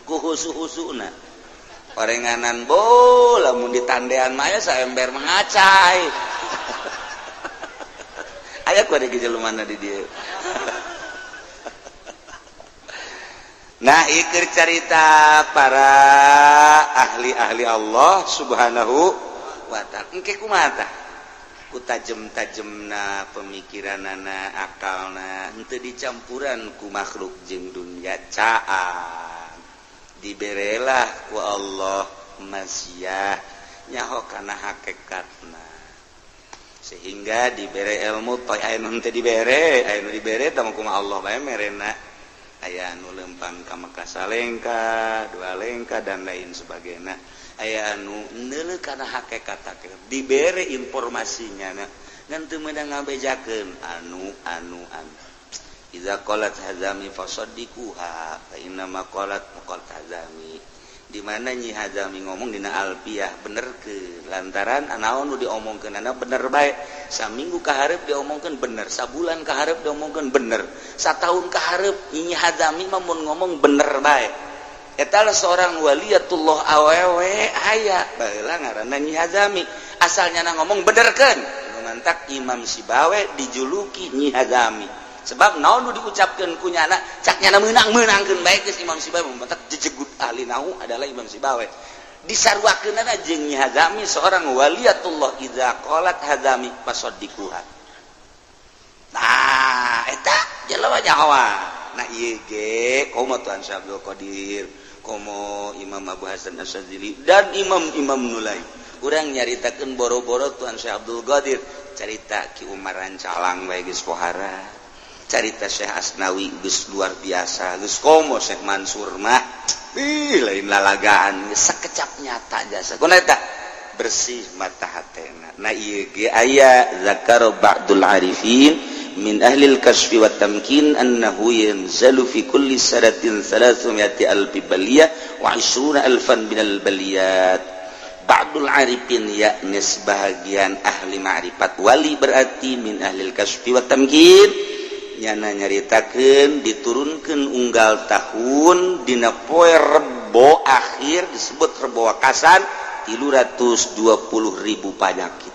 Ku husu-husuna. Orenganan bo lamun ditandean mah aya saember mengacai. Aya ku ada gejelumana di dieu. Nah, iker carita para ahli-ahli Allah Subhanahu wa ta'ala. Engke kumaha tah? Ku tajem-tajemna pemikiranana, akalna, henteu dicampuran ku makhluk jeung dunya caang. Diberelah ku Allah masiah nyaho kana hakikatna. Sehingga dibere ilmu toy aya nu henteu dibere, aya nu dibere tah kumaha Allah bae merena. Aya anu lempang ka Mekah salengka, dua lengka dan lain sebagainya. Aya anu neuleuh kana hakikat dibere informasinya na ngan teu meunang ngabejakeun anu anu anu. Iza qalat hazami fasaddiquha fa inna ma qalat maqal hazami. Di mana Nyi Hazami ngomong dina Alfiah benerkeun lantaran anaon nu diomongkeunana bener bae. Saminggu ka hareup diomongkeun bener, sabulan ka hareup diomongkeun bener, sataun ka hareup Nyi Hazami mah mun ngomong bener bae. Eta lah seorang waliyatullah awewe aya baheula ngaranna Nyi Hazami. Asalnya na ngomong benerkeun. Nu mantak Imam Sibawe dijuluki Nyi Hazami. Sebab naon nu diucapkeun ku nyana cak nyana meunang-meunangkeun bae geus Imam Sibawe mantak jejegut ahli nahu adalah Imam Sibawe. Disaruakeunana jeung Nyi Hazami seorang waliyatullah idza qalat hazami fasaddiquha. Nah, eta jelema nyawa. Nah ieu ge komo Tuan Syekh Abdul Qadir, komo Imam Abu Hasan Asy-Syadzili dan imam-imam nu lain. Urang nyaritakeun boro-boro Tuan Syekh Abdul Qadir, carita Ki Umar Rancalang bae geus pohara. Carita Syekh Asnawi geus luar biasa, geus komo Syekh Mansur mah ih lain lalagaan geus sakecap nyata jasa. Kuna eta bersih mata hatena. Nah ieu ge aya zakar ba'dul arifin min ahli al-kashfi wa tamkin annahu yanzalu fi kulli sanatin 300 alfi baliyah wa 20 alfan minal baliyat. Ba'dul arifin yakni sebahagian ahli ma'rifat wali berarti min ahli al-kashfi wa tamkin nyana nyaritakeun diturunkeun unggal tahun dina poe Rebo akhir disebut Rebo Wakasan 320.000 panyakit,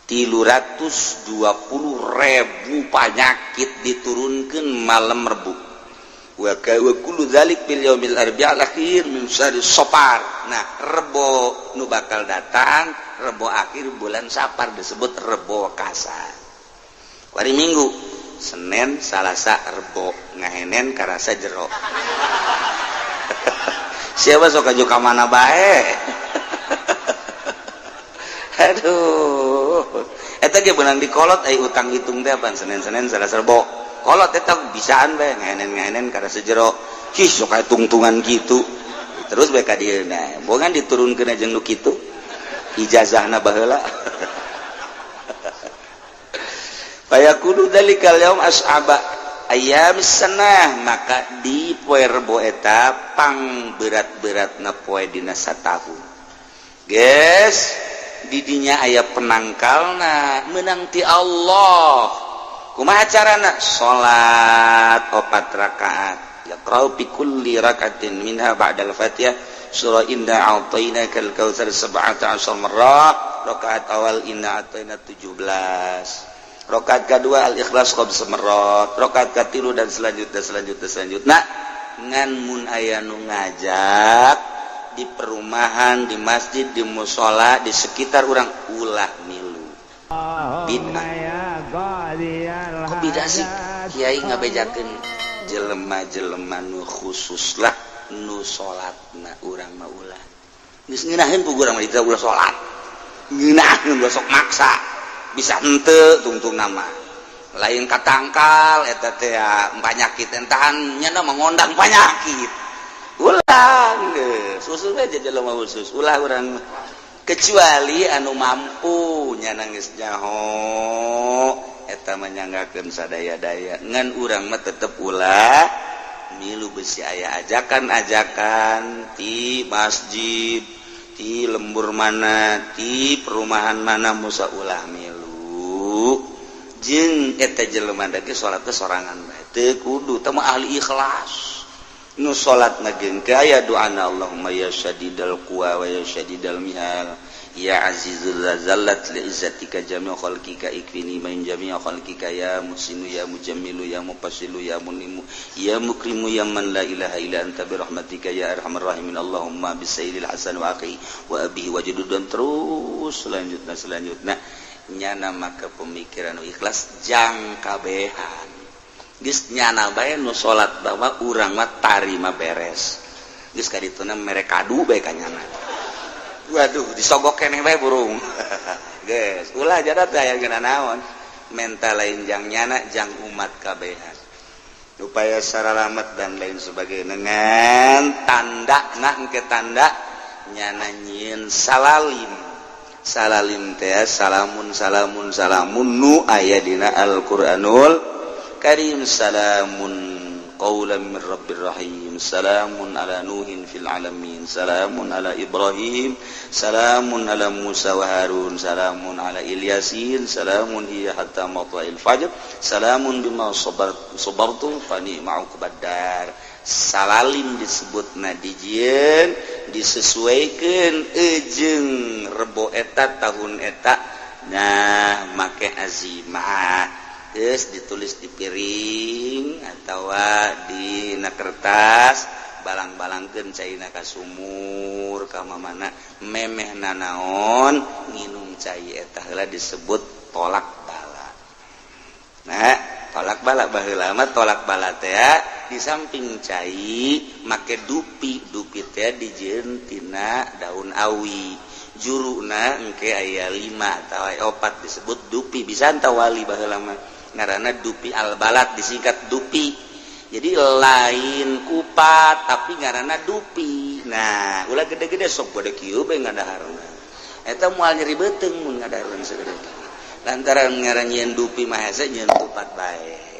320.000 panyakit diturunkeun malam Rebo. Wa kullu dzalik fil yaumil arbi'al akhir min syahri Safar. Nah, Rebo nu bakal datang Rebo akhir bulan Safar disebut Rebo Wakasan. Hari Minggu Senin, Salasa, Rebo, ngahenen karasa jero. Siapa sok aju ka mana bae? Aduh. Eta ge beunang dikolot ai utang hitung teh apaan Senin-Senin Salasa Rebo. Kolot eta bisaan bae ngahenen-ngahenen karasa jero. Hih sok aya tungtungan kitu. Terus bae ka dieu nah, bongan diturunkeun jeung nu kitu. Ijazahna baheula. Fayakunu dzalikal yaum as'aba ayyamis sanah, maka di poe Rebo eta pang berat-beratna poe dina satahun. Geus didinya aya penangkalna meunang ti Allah. Kumaha carana? Salat 4 rakaat. Yaqra'u bi kulli rak'atin minha ba'dal Fatihah surah inna a'tainakal kautsar 17 marrah. Rakaat awal inna a'taina 17. Rokaat kedua al-ikhlas khamsa marrat, rokaat katilu dan selanjutnya selanjutnya selanjutnya. Nah, ngan mun aya nu ngajak di perumahan, di masjid, di musola, di sekitar urang ulah milu. Bid'ah. Kok bid'ah sih? Kiai ngabejakeun jelema-jelema nu khusus lah nu salatna urang mah ulah. Geus ngeunaheun puguh urang mah ulah salat. Ngeunaheun ulah sok maksa. Bisa henteu tungtung nama lain katangkal eta teh panyakit entahan nya mah ngondang panyakit ulah geus khusus aja jelema khusus ulah urang kecuali anu mampu nya nangis nyaho eta manyanggakeun sadaya-daya ngan urang mah tetep ulah milu besi aya ajakan-ajakan ti masjid ti lembur mana ti perumahan mana musa ulah milu. Kudu jeung eta jelema ge salat teh sorangan bae, teu kudu. Teu mah ahli ikhlas nu salat na ge aya doana, "Allahumma ya syadidal quwa wa ya syadidal mihal, ya azizul zallat li izzatika jami'u khalqika, ikfini min jami'i khalqika, ya muhsinu, ya mujammilu, ya mufassilu, ya munimu, ya mukrimu, ya man la ilaha illa anta, bi rahmatika ya arhamar rahimin, Allahumma bisayyidil hasan wa akhi wa abihi wa judud," dan terus selanjutnya selanjutnya. Nyana maka pemikiran ikhlas jang kabehan, geus nyana bae nu salat bahwa urang mah tarima beres, geus kadituna mere kadu bae ka nyana. Waduh, disogok keneh bae burung. Geus ulah jadat aya geuna naon menta lain jang nyana, jang umat kabehan upaya saralamat dan lain sebagainya. Dengan tanda nah engke tanda nyana nyieun salalim. Salalim teh salamun salamun salamun nu aya dina Al-Qur'anul Karim, "Salamun qawlan min rabbir rahim, salamun ala nuhin fil alamin, salamun ala Ibrahim, salamun ala Musa wa Harun, salamun ala Ilyasin, salamun hiya hatta matla'il fajr, salamun bima sabartum fa ni'ma uqbad dar." Salalim disebut na dijieun disesuaikan ejeng Rebo eta tahun eta. Nah, make azimah terus ditulis di piring atau di na kertas, balang-balangkeun caina ka sumur ka mana memeh nanaon nginum cai eta heula, disebut tolak bala. Nah, tolak bala baheula mah, tolak bala teh di samping cai make dupi. Dupi teh dijieun tina daun awi, juruna engke aya 5 atau aya 4, disebut dupi. Bisa wali baheula mah ngaranna dupi albalat, disingkat dupi. Jadi lain kupat, tapi ngaranna dupi. Nah, ulah gede-gede, sok gede kieu bae ngadaharna, eta moal nyeri beuteung mun ngadaharna segede kieu. Lantaran ngaran nyieun dupi mah hese nyieun kupat bae.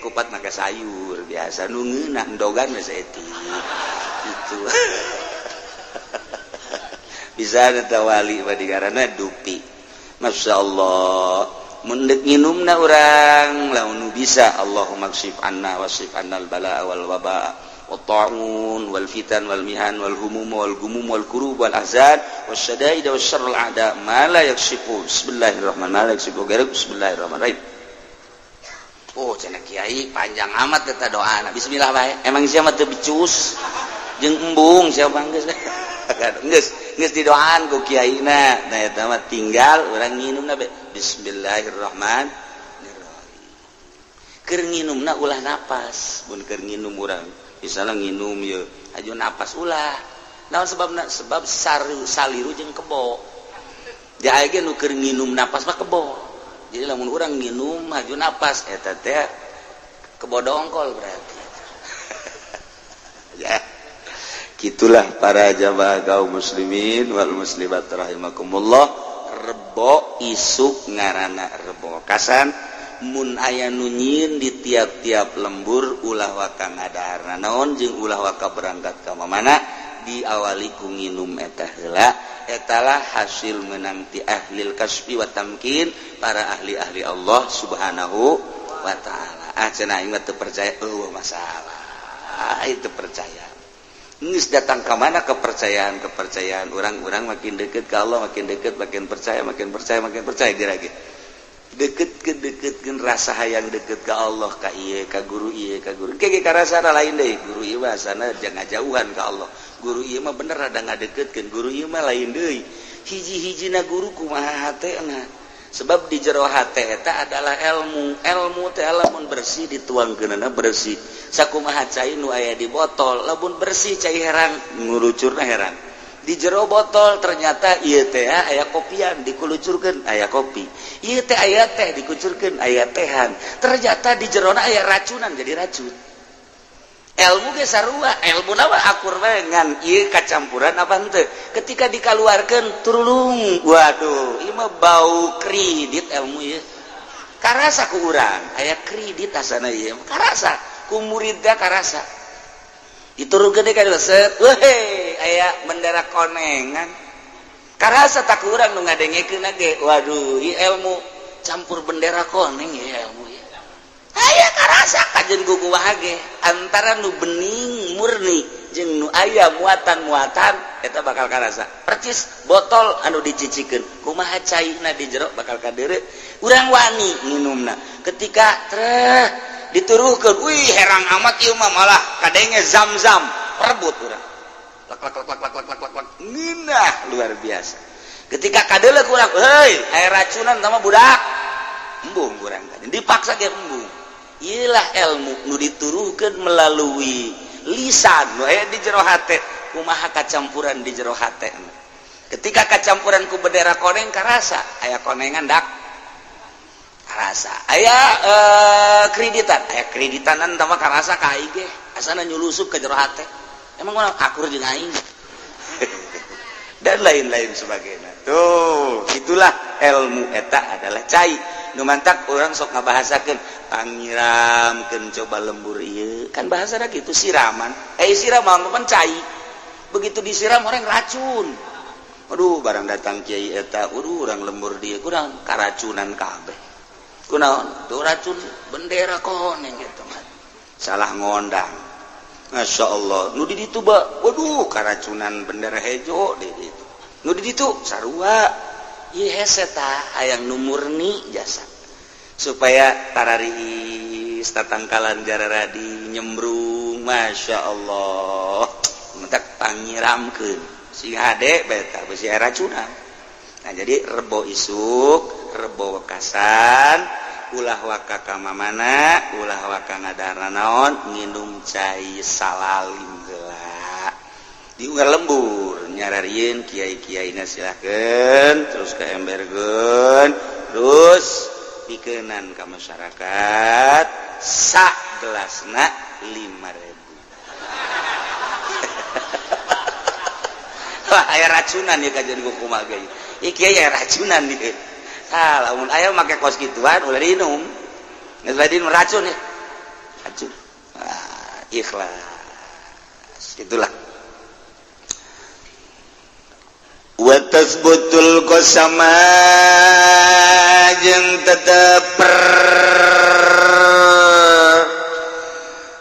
Kupat make sayur biasa nu ngeunah, endogan we saeutik itu bisa. Ada wali mah digaranna dupi. Masya Allah, mun dek nginumna urang lamun bisa, "Allahumma kshif anna wasrif annal balaa wal waba wat ta'un wal fitan wal mihan wal humum wal gumum wal kurub wal ahzan was syadaid was syarrul a'da ma la yakshifu bismillahirrahmanirrahim ma la yakshifu ghairu bismillahirrahmanirrahim." Oh, cenah kiai, panjang amat eta doana. Bismillah bae. Emang siapa teu becus jeung embung siapa? Geus geus geus didoaan ku kiaina. Nah, eta mah tinggal urang nginumna be bismillahirrahmanirrahim. Keur nginumna ulah napas. Mun keur nginum urang misalnya nginum ye aju napas, ulah. Naon sebabna? Sebab saru saliru jeung kebo. Dia ge nu keur nginum napas mah kebo. Jadi lamun urang nginum aju napas, eta teh kebo dongkol berarti ya. Gitulah para jamaah kaum muslimin wal muslimat rahimakumullah. Rebo isuk ngarana Rebo Kasan, mun aya nu nyieun di tiap-tiap lembur, ulah waka ngadaharna naon jeung ulah waka berangkat ka mana, diawali ku nginum eta heula. Etalah hasil menang ti ahlil kasfi wa tamkin, para ahli-ahli Allah Subhanahu wa Ta'ala. Ah, cenah aing mah teu percaya. Eueuh masalah. Ah, itu percaya. Geus datang ke mana kepercayaan kepercayaan orang-orang makin deket ke Allah, makin deket, makin percaya, makin percaya, makin percaya geura ge. Deket ke deketkeun rasa hayang deket ke Allah, ka ieu, ka guru ieu, ka guru ke karasa lain deui. Guru ieu bahasana jangan jauhan ke Allah, guru ieu mah bener ada ngadeketkeun, guru ieu mah lain deui. Hiji-hijina guru kumaha hatena, sebab di jero hate eta adalah ilmu. Ilmu teh lamun bersih dituangkeunana bersih. Sakumaha cai nu aya di botol, lamun bersih cai herang, ngulucurna herang. Di jero botol ternyata ieu teh aya kopian, dikulucurkeun aya kopi. Ieu teh aya teh, dikucurkeun aya tehan. Ternyata di jerona aya racunan, jadi racun. Ilmu ge sarua, ilmu mah akur bae, ngan ieu kacampuran apa henteu. Ketika dikaluarkeun turulung, waduh, ieu mah bau kredit ilmu ieu. Karasa ku urang aya kredit asana ieu, karasa ku muridna, karasa diturunkeun deui ka set, weh, aya bendera konengan. Karasa tak ku urang nu ngadengekeun ge, waduh, ieu ilmu. Campur bendera koneng ya ilmu ya. Aya karasa kajen ku kumaha ge antara nu bening murni jeung nu aya muatan-muatan eta bakal karasa. Percis botol anu dicicikeun, kumaha caina di jero bakal kadeure. Urang wani minumna. Ketika treh dituruhkeun, wih, herang amat ieu mah, malah kadenge zam-zam, rebut urang. Lak lak lak lak lak lak lak lak, ngeunah luar biasa. Ketika kadeuleu urang, heuy, aya racunan sama budak. Embung urang, dipaksa ge embung. Iyalah ilmu nu dituruhkeun melalui lisan nu aya di jero hate, kumaha kacampuran di jero hate. Ketika kacampuran ku bendera koneng karasa, aya konengan dak karasa, aya kreditan, aya kreditanan tambah karasa ka aing ge, asana nyulusup ke jero hate. Emang urang akur jeung aing dan lain-lain sebagainya. Tuh, itulah ilmu eta adalah cai. Nu mantak orang sok ngabahasakeun pangiramkeun coba lembur ieu kan, bahasa gitu siraman, siraman kan cai. Begitu disiram orang racun. Aduh, barang datang kiai eta, aduh, orang lembur dia kurang karacunan kabeh. Kunaon tuh? Racun bendera koneng gitu kan, salah ngondang. Masya Allah, nu di ditu ba, waduh, karacunan bendera hejo di ditu. Nu di ditu sarua. Ieu hese tah, hayang nu murni jasa supaya tarariis tatangkalan jararadi nyembrung. Masya Allah, mentak pangiramkeun sing hade beta besi racunan. Nah, jadi Rebo isuk, Rebo wekasan, ulah waka ka mamana, ulah waka ngadahar naon, nginum cai salalim heula di unggal lembur nyararieun kiai-kiaina, silahkeun terus ke emberkeun, terus pikenan ka masyarakat sak gelasna 5000. Wah, aya racunan ya kajian ku kumaha ge. Ieu kiai aya racunan ieu. Ah, lamun aya make kos kituan ulah diinum. Geus diinum racun ya. Racun. Ah, ikhlas. Itulah. Wa tasbutul qasama jeung tetep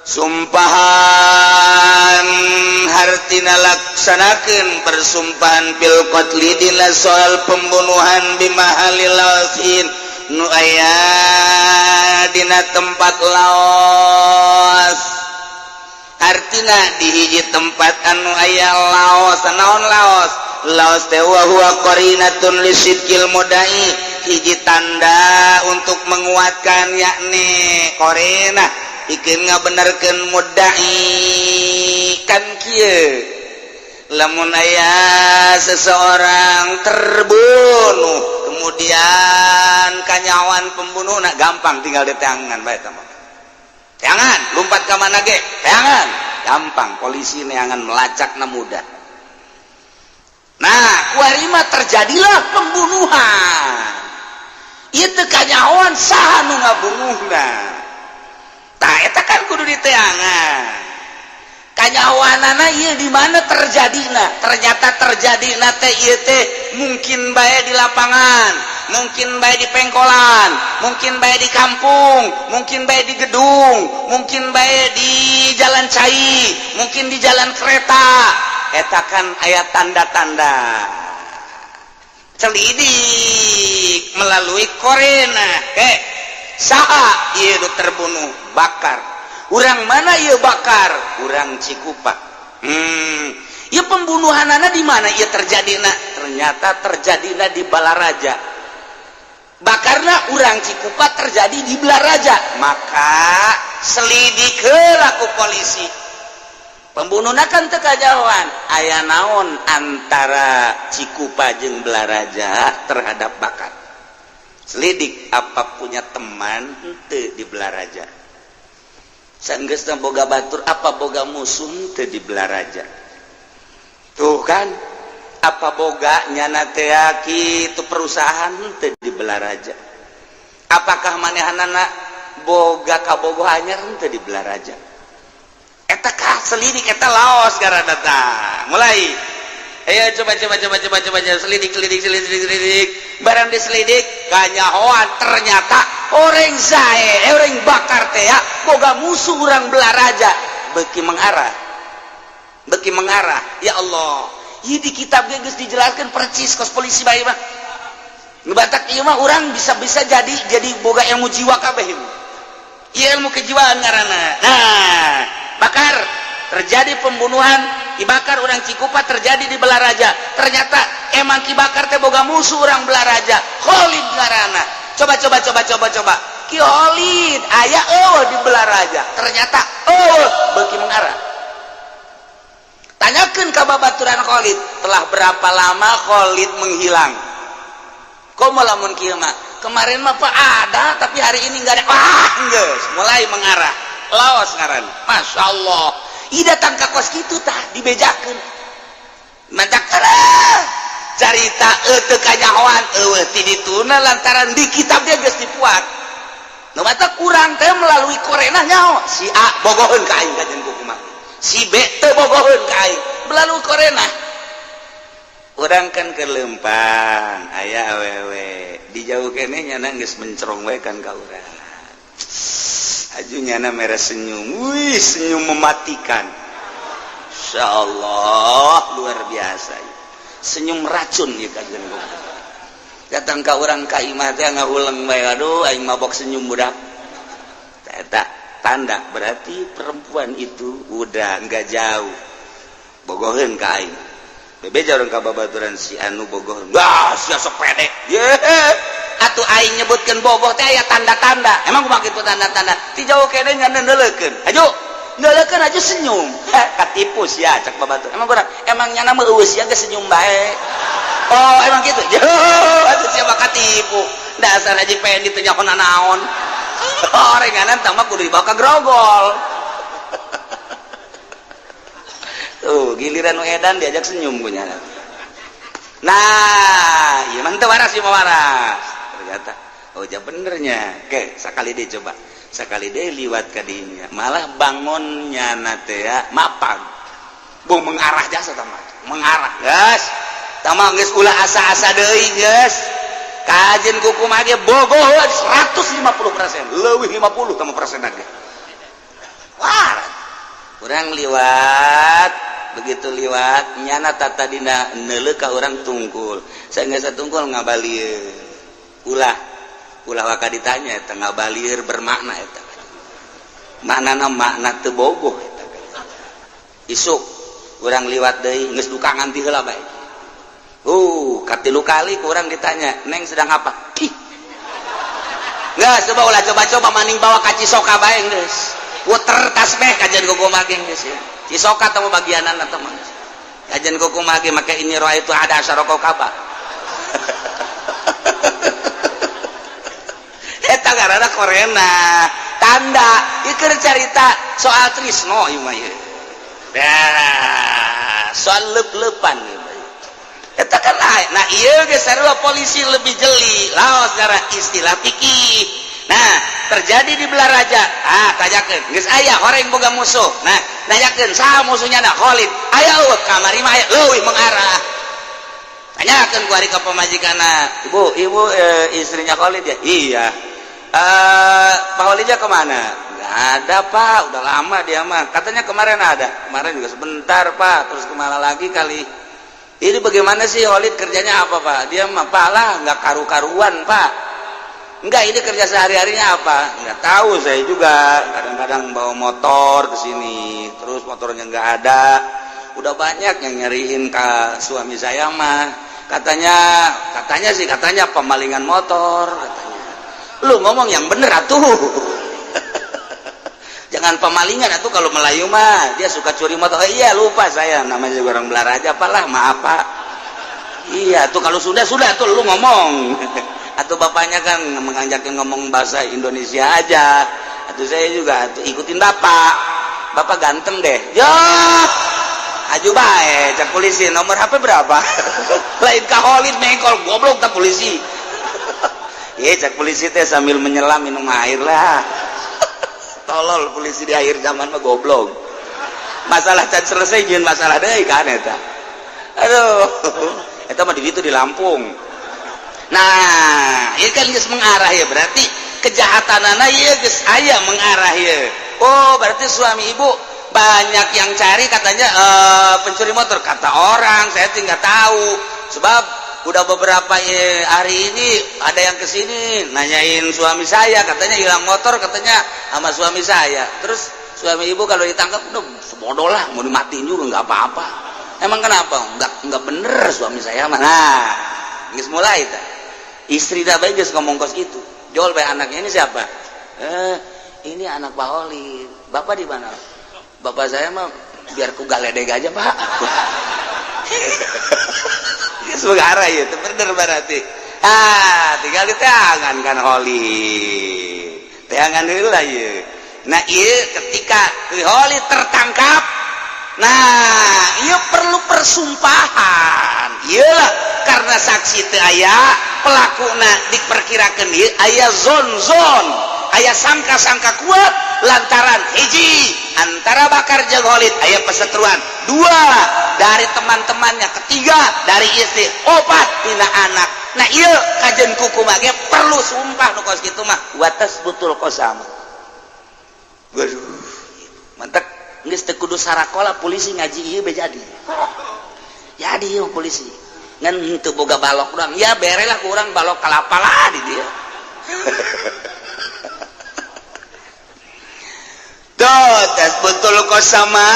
sumpahan, hartina laksanakeun persumpahan, fil qatli dina soal pembunuhan, bimahalil laosin nu aya dina tempat laos, artina di hiji tempat anu aya laos. Naon laos? Laos teh wa huwa qarinatun lisidqil mudai, hiji tanda untuk menguatkan, yakni qarinah ikeun ngabenerkeun mudai. Kan kieu, lamun aya seseorang terbunuh, kemudian kanyawan pembunuh nak gampang, tinggal di tangan bae tah. Jangan lompat ke mana ge, jangan gampang, polisi neangan melacak na mudah. Nah, kuarima terjadilah pembunuhan itu, kanyawan saha nu ngabunuhna. Tah, eta kan kudu diteangan kanyawanana ieu di mana terjadina. Ternyata terjadina teh ieu teh mungkin bae di lapangan, mungkin bae di pengkolan, mungkin bae di kampung, mungkin bae di gedung, mungkin bae di jalan cai, mungkin di jalan kereta. Eta kan aya tanda-tanda, celidik melalui qarinah ke saha ieu nu terbunuh. Bakar urang mana ieu? Bakar urang Cikupa. Ieu pembunuhanana di mana ieu terjadina? Ternyata terjadina di Balaraja. Bakarna urang Cikupa, terjadi di Balaraja. Maka selidik heula ku polisi pembunuhna, kan teu kajauhan. Aya naon antara Cikupa jeung Balaraja terhadap Bakar? Selidik, apa punya teman henteu di Balaraja? Sanggeusna boga batur, apa boga musuh henteu di Balaraja? Tuh kan, apa boga nyana teh kitu perusahaan henteu di Balaraja? Apakah manehanana boga kabogoh anyar henteu di Balaraja? Eta kah selidik, eta laos gara datang mulai. Ayo coba coba coba coba coba coba, selidik selidik selidik selidik. Barang diselidik, kanyahoan ternyata orang zae, orang Bakar teh ya boga musuh orang Belaraja. Beki mengarah, beki mengarah. Ya Allah, ieu di kitab ge geus dijelaskan percis kos polisi bae mah. Ngebatak ieu mah urang bisa-bisa jadi boga ilmu jiwa kabeh ieu. Ieu ilmu kejiwaan ngaranna. Nah, Bakar terjadi pembunuhan Ki Bakar orang Cikupa terjadi di Belaraja. Ternyata emang Ki Bakar teh boga musuh orang Belaraja, Khalid ngaranna. Coba coba coba coba coba. Ki Khalid aya euweuh di Belaraja? Ternyata euweuh. Beuki mengarah. Tanyakan ke babaturan Khalid, telah berapa lama Khalid menghilang? Kok mau lamun kieu mah, kemarin mah pak ada, tapi hari ini nggak ada. Wah, geus mulai mengarah. Laos ngaran. Masya Allah. Ih, datang ka kos kitu tah dibejakeun. Mantak carita teu kanyahoan euweuh ti dituna lantaran di kitab dia geus dipuat. Nu mata kurang teh melalui korenah nyaho si A bogoheun ka aing kajen kumaha. Si B teu bogoheun ka aing melalui korenah. Urang kan ke lempang aya awewe di jauh keneh, nyana geus mencerong we kan ka urang. Aju nyana merah senyum, wih, senyum mematikan. Insyaallah luar biasa, senyum racun ya. Kajen datang ka urang ka imah teh ngahuleng bae, aduh, aing mabok senyum budak. Eta tanda berarti perempuan itu udah nggak jauh bogoheun ka aing. Bebeja urang ka babaturan si anu bogoh. Wah, sia sok pede. Ye. Atuh aing nyebutkeun bogoh teh aya tanda-tanda. Emang kumaha kitu tanda-tanda? Ti jauh kene ngan neuleukeun. Aju. Neuleukeun aja senyum. Heh, katipu sia cak babatur. Emang kurang? Emang nyana mah euweuh sia geus senyum bae. Oh, emang gitu. Yo, atuh sia mah katipu. Dasar Haji Pendi teu nyaho naon. Orenganan tah mah kudu dibawa ka Grogol. Tuh, giliran nu edan diajak senyum ku nyana. Nah, ieu mah teu waras, ieu mah waras. Ternyata oh ja benernya. Oke, sakali deui coba. Sakali deui liwat ka dinya. Malah bangun nyana teh ya mapag. Bung mengarah jasa tah mah. Mengarah, geus. Tah mah geus ulah asa-asa deui geus. Kajen kumaha ge bogoh 150%, leuwih 50 tah persen ge. Wah, urang liwat, begitu liwat nyana tata dina neuleuh ka urang tungkul. Saya nggak tungkul ngabalir. Ulah ulah waka ditanya eta ngabalir bermakna eta. Maknana makna teu bogoh eta. Isuk urang liwat deui geus dukangan ti heula bae. Katilu kali kurang ditanya, "Neng sedang apa?" Ih. Nggak, coba ulah coba-coba maning bawa ka Cisoka bae geus. Puter tasbih kajian kumaha ge geus ya. Cisoka teh bagianan atau mah. Kajian kumaha ge make ini roa itu ada asyara kaba. Eta ngaranna korena. Tanda ieu keur carita soal trisno ieu mah ieu. Dah, soal leup-leupan ieu mah. Eta kan nah ieu geus sarua polisi lebih jeli laos secara istilah fikih. Nah, terjadi di Belaraja. Ah, tanyakeun geus aya horeng boga musuh. Nah, nanyakeun saha musuhnya? Nah, Khalid aya euweuh kamari mah aya, leuwih mengarah. Tanyakeun ku ari ka pamajikanna, "Ibu, ibu istrinya Khalid ya?" "Iya." "Pak Khalidnya kemana?" "Nggak ada, Pak, udah lama dia mah." "Katanya kemarin ada." "Kemarin juga sebentar, Pak, terus kemana lagi kali." "Ini bagaimana sih Khalid kerjanya apa, Pak?" "Dia mah, Pak lah, nggak karu-karuan, Pak." "Enggak, ini kerja sehari-harinya apa?" "Nggak tahu saya juga. Kadang-kadang bawa motor ke sini, terus motornya nggak ada. Udah banyak yang nyariin ke suami saya mah. Katanya, katanya sih katanya pemalingan motor katanya." "Lu ngomong yang bener atuh. Jangan pemalingan atuh, kalau Melayu mah dia suka curi motor." "Oh, iya, lupa saya, namanya juga orang Belaraja, Pak lah, maaf, Pak." "Iya tuh, kalau sudah tuh lu ngomong." Atau bapaknya kan mengajarkan ngomong bahasa Indonesia aja. Atau saya juga tuh ikutin bapak. "Bapak ganteng deh." Ya, aju bae cak polisi, "Nomor HP berapa?" Lain ka Khalid mengkol goblok tak polisi. Iya, cak polisi teh sambil menyelam minum air lah. Tolol polisi di akhir zaman mah goblok. Masalah can selesai jeung masalah deui kan eta. Aduh, itu mah di itu di Lampung. Nah, ini kan geus mengarah ya, berarti kejahatan anak ya geus aya mengarah ya. Oh, berarti suami ibu banyak yang cari katanya pencuri motor, kata orang. Saya tinggal tahu sebab udah beberapa hari ini ada yang kesini nanyain suami saya, katanya hilang motor, katanya sama suami saya. Terus suami ibu kalau ditangkap udah sebodoh lah, mau dimatiin juga nggak apa-apa. Emang kenapa? Nggak bener suami saya mah. Nah, geus mulai tah. Istri dah baik geus ngomong kos gitu. Jual bae anaknya. Ini siapa? Eh, ini anak Pak Holid. Bapak di mana? Bapak saya mah biar ku galedeg aja, Pak. Geus arah ya, itu bener berarti. Ah, tinggal di teangan kan Holid. Teangan heula ieu. Nah, ieu ketika Holid tertangkap, nah, ieu perlu persumpahan. Iyalah, karena saksi teu aya, pelakuna diperkirakan ieu aya zon-zon, aya sangka-sangka kuat lantaran hiji, antara Bakar jeung Holid aya perseteruan, dua, dari teman-temannya, ketiga, dari istri, opat, tina anak. Nah, iya kajen kuku mah perlu sumpah nu kos kitu mah. Wa tasbutul qasam. Waduh, mantap. Geus teu kudu sarakola polisi, ngaji ieu be jadi ieu polisi ngan teu boga balok doang ya, bere lah ku urang balok kalapa lah di dia. Tuh, tes betul kok sama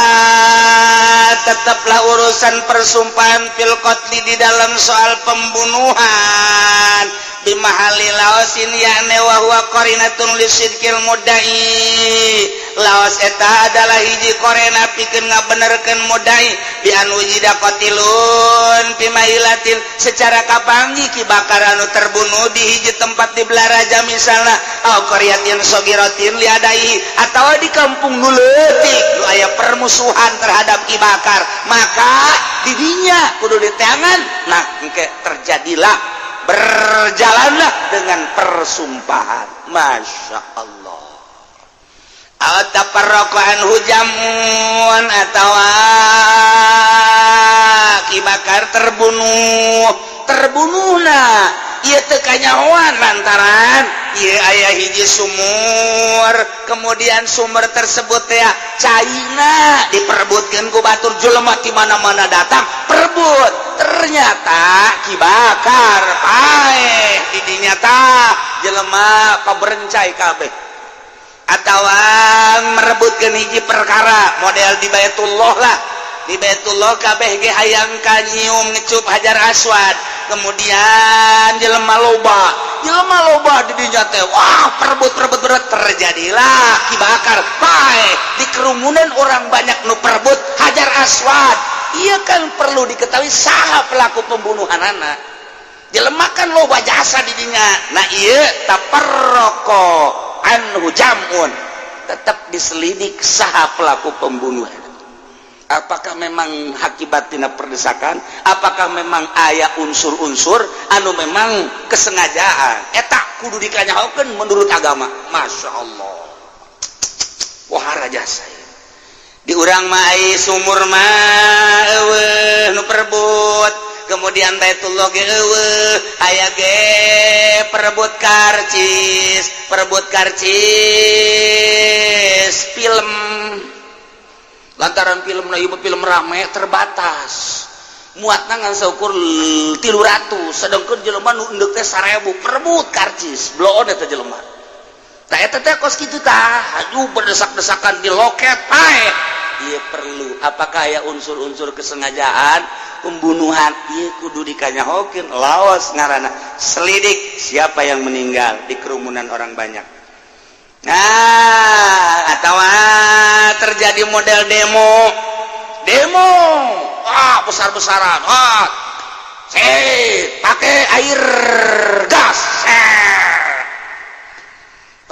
tetaplah urusan persumpahan fil qatli, di dalam soal pembunuhan, bimahalli laosin, yakni wa huwa qarinatun lisidqil mudda'i. Laos eta adalah hiji qorina pikeun ngabenerkeun mudda'i. Bi an wujida qatilun fi mahilatin, secara kapanggih Ki Bakar anu terbunuh di hiji tempat di Belaraja misalnya, au qaryatin shogiratin liadai, atau di kampung nu leutik nu aya permusuhan terhadap Ki Bakar, maka didinya kudu diteangan. Nah, engke terjadilah, berjalanlah dengan persumpahan. Masya Allah. Atau anhu jam'un, atau Ki Bakar terbunuh, terbunuhna ieu teu kanyahoan lantaran ieu aya hiji sumur, kemudian sumur tersebut ya caina diperebutkeun ku batur, jelema di mana-mana datang perebut. Ternyata Ki Bakar paeh di dinya tah, jelema paberencai kabeh, atau merebutkan hiji perkara model di Baitullah lah. Di Baitullah kabeh ge hayang kanyium, ngecup Hajar Aswad. Kemudian jelema loba, jelema loba di dinya teh, wah, perebut, perebut, perebut, terjadilah Ki Bakar paeh di kerumunan orang banyak nu perebut Hajar Aswad. Iya kan perlu diketahui saha pelaku pembunuhan anak jelema kan loba jasa di dinya. Nah, iya taparroko anhu jam'un, tetap diselidik saha pelaku pembunuhan, apakah memang akibat tina perdesakan, apakah memang aya unsur-unsur anu memang kesengajaan. Eta kudu dikanyahokeun menurut agama. Masya Allah, wah, jasa di urang mah ai sumur mah eueuh nu perebut. Kemudian Baitullah ge eueuh, aya ge perebut karcis, perebut karcis film, lantaran film na ieu film rame, terbatas muatna ngan saukur 300, sedangkan jelema nu endek teh 1000, perebut karcis bloon eta jelema. Tah, eta teh kos kitu tah, aduh, berdesak-desakan di loket, paeh. Ieu perlu apakah aya unsur-unsur kesengajaan pembunuhan, ieu kudu dikanyahokeun. Laos ngaranna selidik siapa yang meninggal di kerumunan orang banyak. Nah, atau terjadi model demo, demo, ah, besar-besaran, ah, pakai air gas.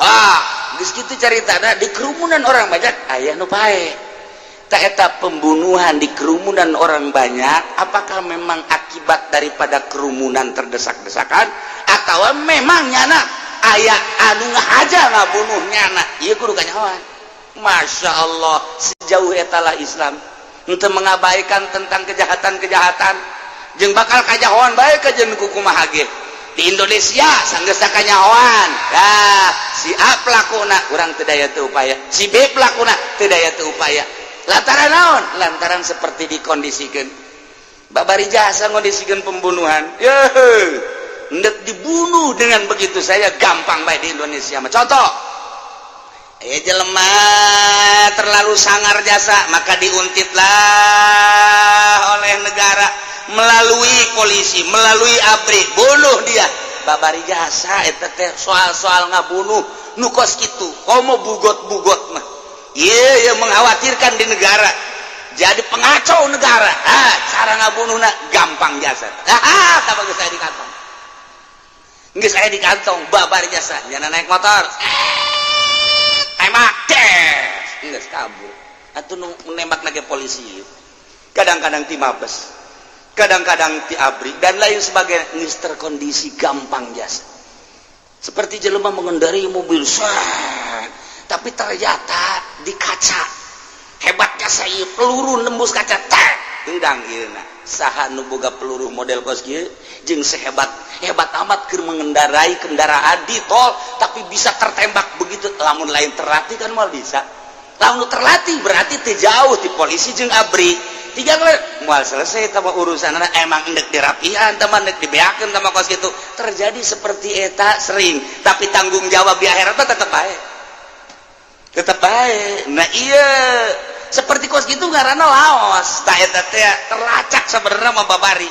Ah, geus kitu caritana, di kerumunan orang banyak aya nu paeh. Tah, eta pembunuhan di kerumunan orang banyak, apakah memang akibat daripada kerumunan terdesak-desakan atau memang nyana aya anu ngahaja ngabunuh nyana, ieu kudu kanyahoan. Masya Allah, sejauh etalah Islam. Untuk mengabaikan tentang kejahatan-kejahatan jeung bakal kajahoan bae kajen ku kumaha ge. Di Indonesia sanggeus kanyahoan. Nah, si A pelakuna urang teu daya teu upaya, si B pelakuna teu daya teu upaya. Lantaran naon? Lantaran seperti dikondisikan. Babari jasa ngondisikan pembunuhan. Ye, ndek dibunuh dengan begitu saya gampang bae di Indonesia mah. Contoh, jelema terlalu sangar jasa, maka diuntitlah oleh negara melalui polisi, melalui ABRI, bunuh dia. Babari jasa eta teh soal-soal ngabunuh nu kos kitu, komo bugot-bugot mah. Iya, ya mengkhawatirkan di negara. Jadi pengacau negara. Ah, cara ngabunuhna gampang jasa. Ah, tak bagus saya di kantong. Geus aya di kantong babari jasa, nyana naik motor. Tembak, des. Geus kabur. Atuh nu nembak lagi polisi. Kadang-kadang ti Mabes, kadang-kadang ti ABRI dan lain sebagainya, geus terkondisi gampang jasa. Seperti jelema mengendarai mobil, set, tapi ternyata di kaca hebatnya saya peluru nembus kaca, tek hidang ieu. Saha nu boga peluru model kos kieu jeung sehebat hebat amat keur mengendarai kendaraan di tol tapi bisa tertembak begitu? Lamun lain terlatih kan moal bisa. Lamun terlatih berarti teu jauh di polisi jeung ABRI tiga moal selesai tama urusan. Emang endek dirapihan teman, endek dibeakeun tama kos kitu. Terjadi seperti eta sering, tapi tanggung jawab di akhirat tetap baik, tetap baik. Nah iya, seperti kos gitu karena laos tak eta teh terlacak. Sebenarnya mah babari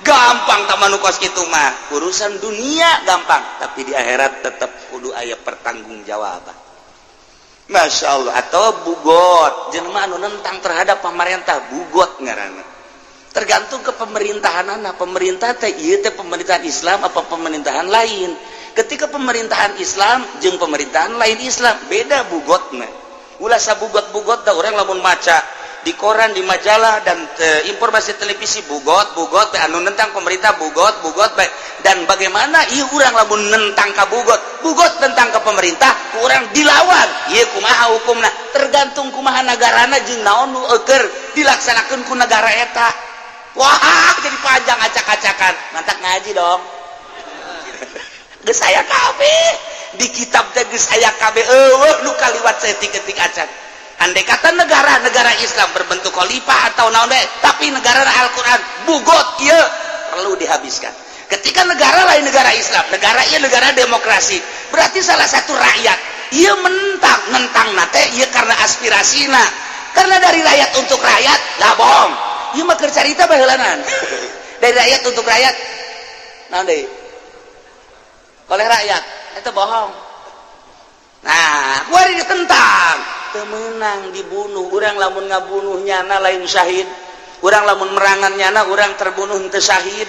gampang tama nu kos kitu mah, urusan dunia gampang, tapi di akhirat tetap kudu aya pertanggungjawaban. Masya Allah. Atau bugot, jelema anu nentang terhadap pemerintah, bugot ngaranna. Tergantung ke pemerintahan anak pemerintah teh, ieu teh pemerintahan Islam apa pemerintahan lain. Ketika pemerintahan Islam jeung pemerintahan lain Islam beda bugotna. Ulah sabugot-bugot dah orang lamun maca di koran, di majalah, dan informasi televisi, bugot bugot anu nentang pemerintah, bugot bugot bae. Dan bagaimana ieu urang lamun nentang ka bugot bugot, tentang ke pemerintah, urang dilawan, ieu kumaha hukumna? Tergantung kumaha nagarana jeung naon nu eueur dilaksanakeun ku negara eta. Wah, jadi panjang acak-acakan. Mantak ngaji dong. Geus aya kabeh di kitab teh, geus aya kabeh, eueuh nu kaliwat saeutik-eutik acan. Andai kata negara-negara Islam berbentuk khalifah atau naon bae, tapi negara Al-Quran, bugot ieu perlu dihabiskan. Ketika negara lain negara Islam, negara ieu negara demokrasi, berarti salah satu rakyat ieu mentang nentang nate ieu karena aspirasina, karena dari rakyat untuk rakyat lah. Bohong ieu mah, keur carita baheulanan dari rakyat untuk rakyat, naon deui, oleh rakyat, itu bohong. Nah, kuari ditentang teu meunang, dibunuh. Urang lamun ngabunuh nyana lain syahid, urang lamun merangan nyana, urang terbunuh henteu syahid,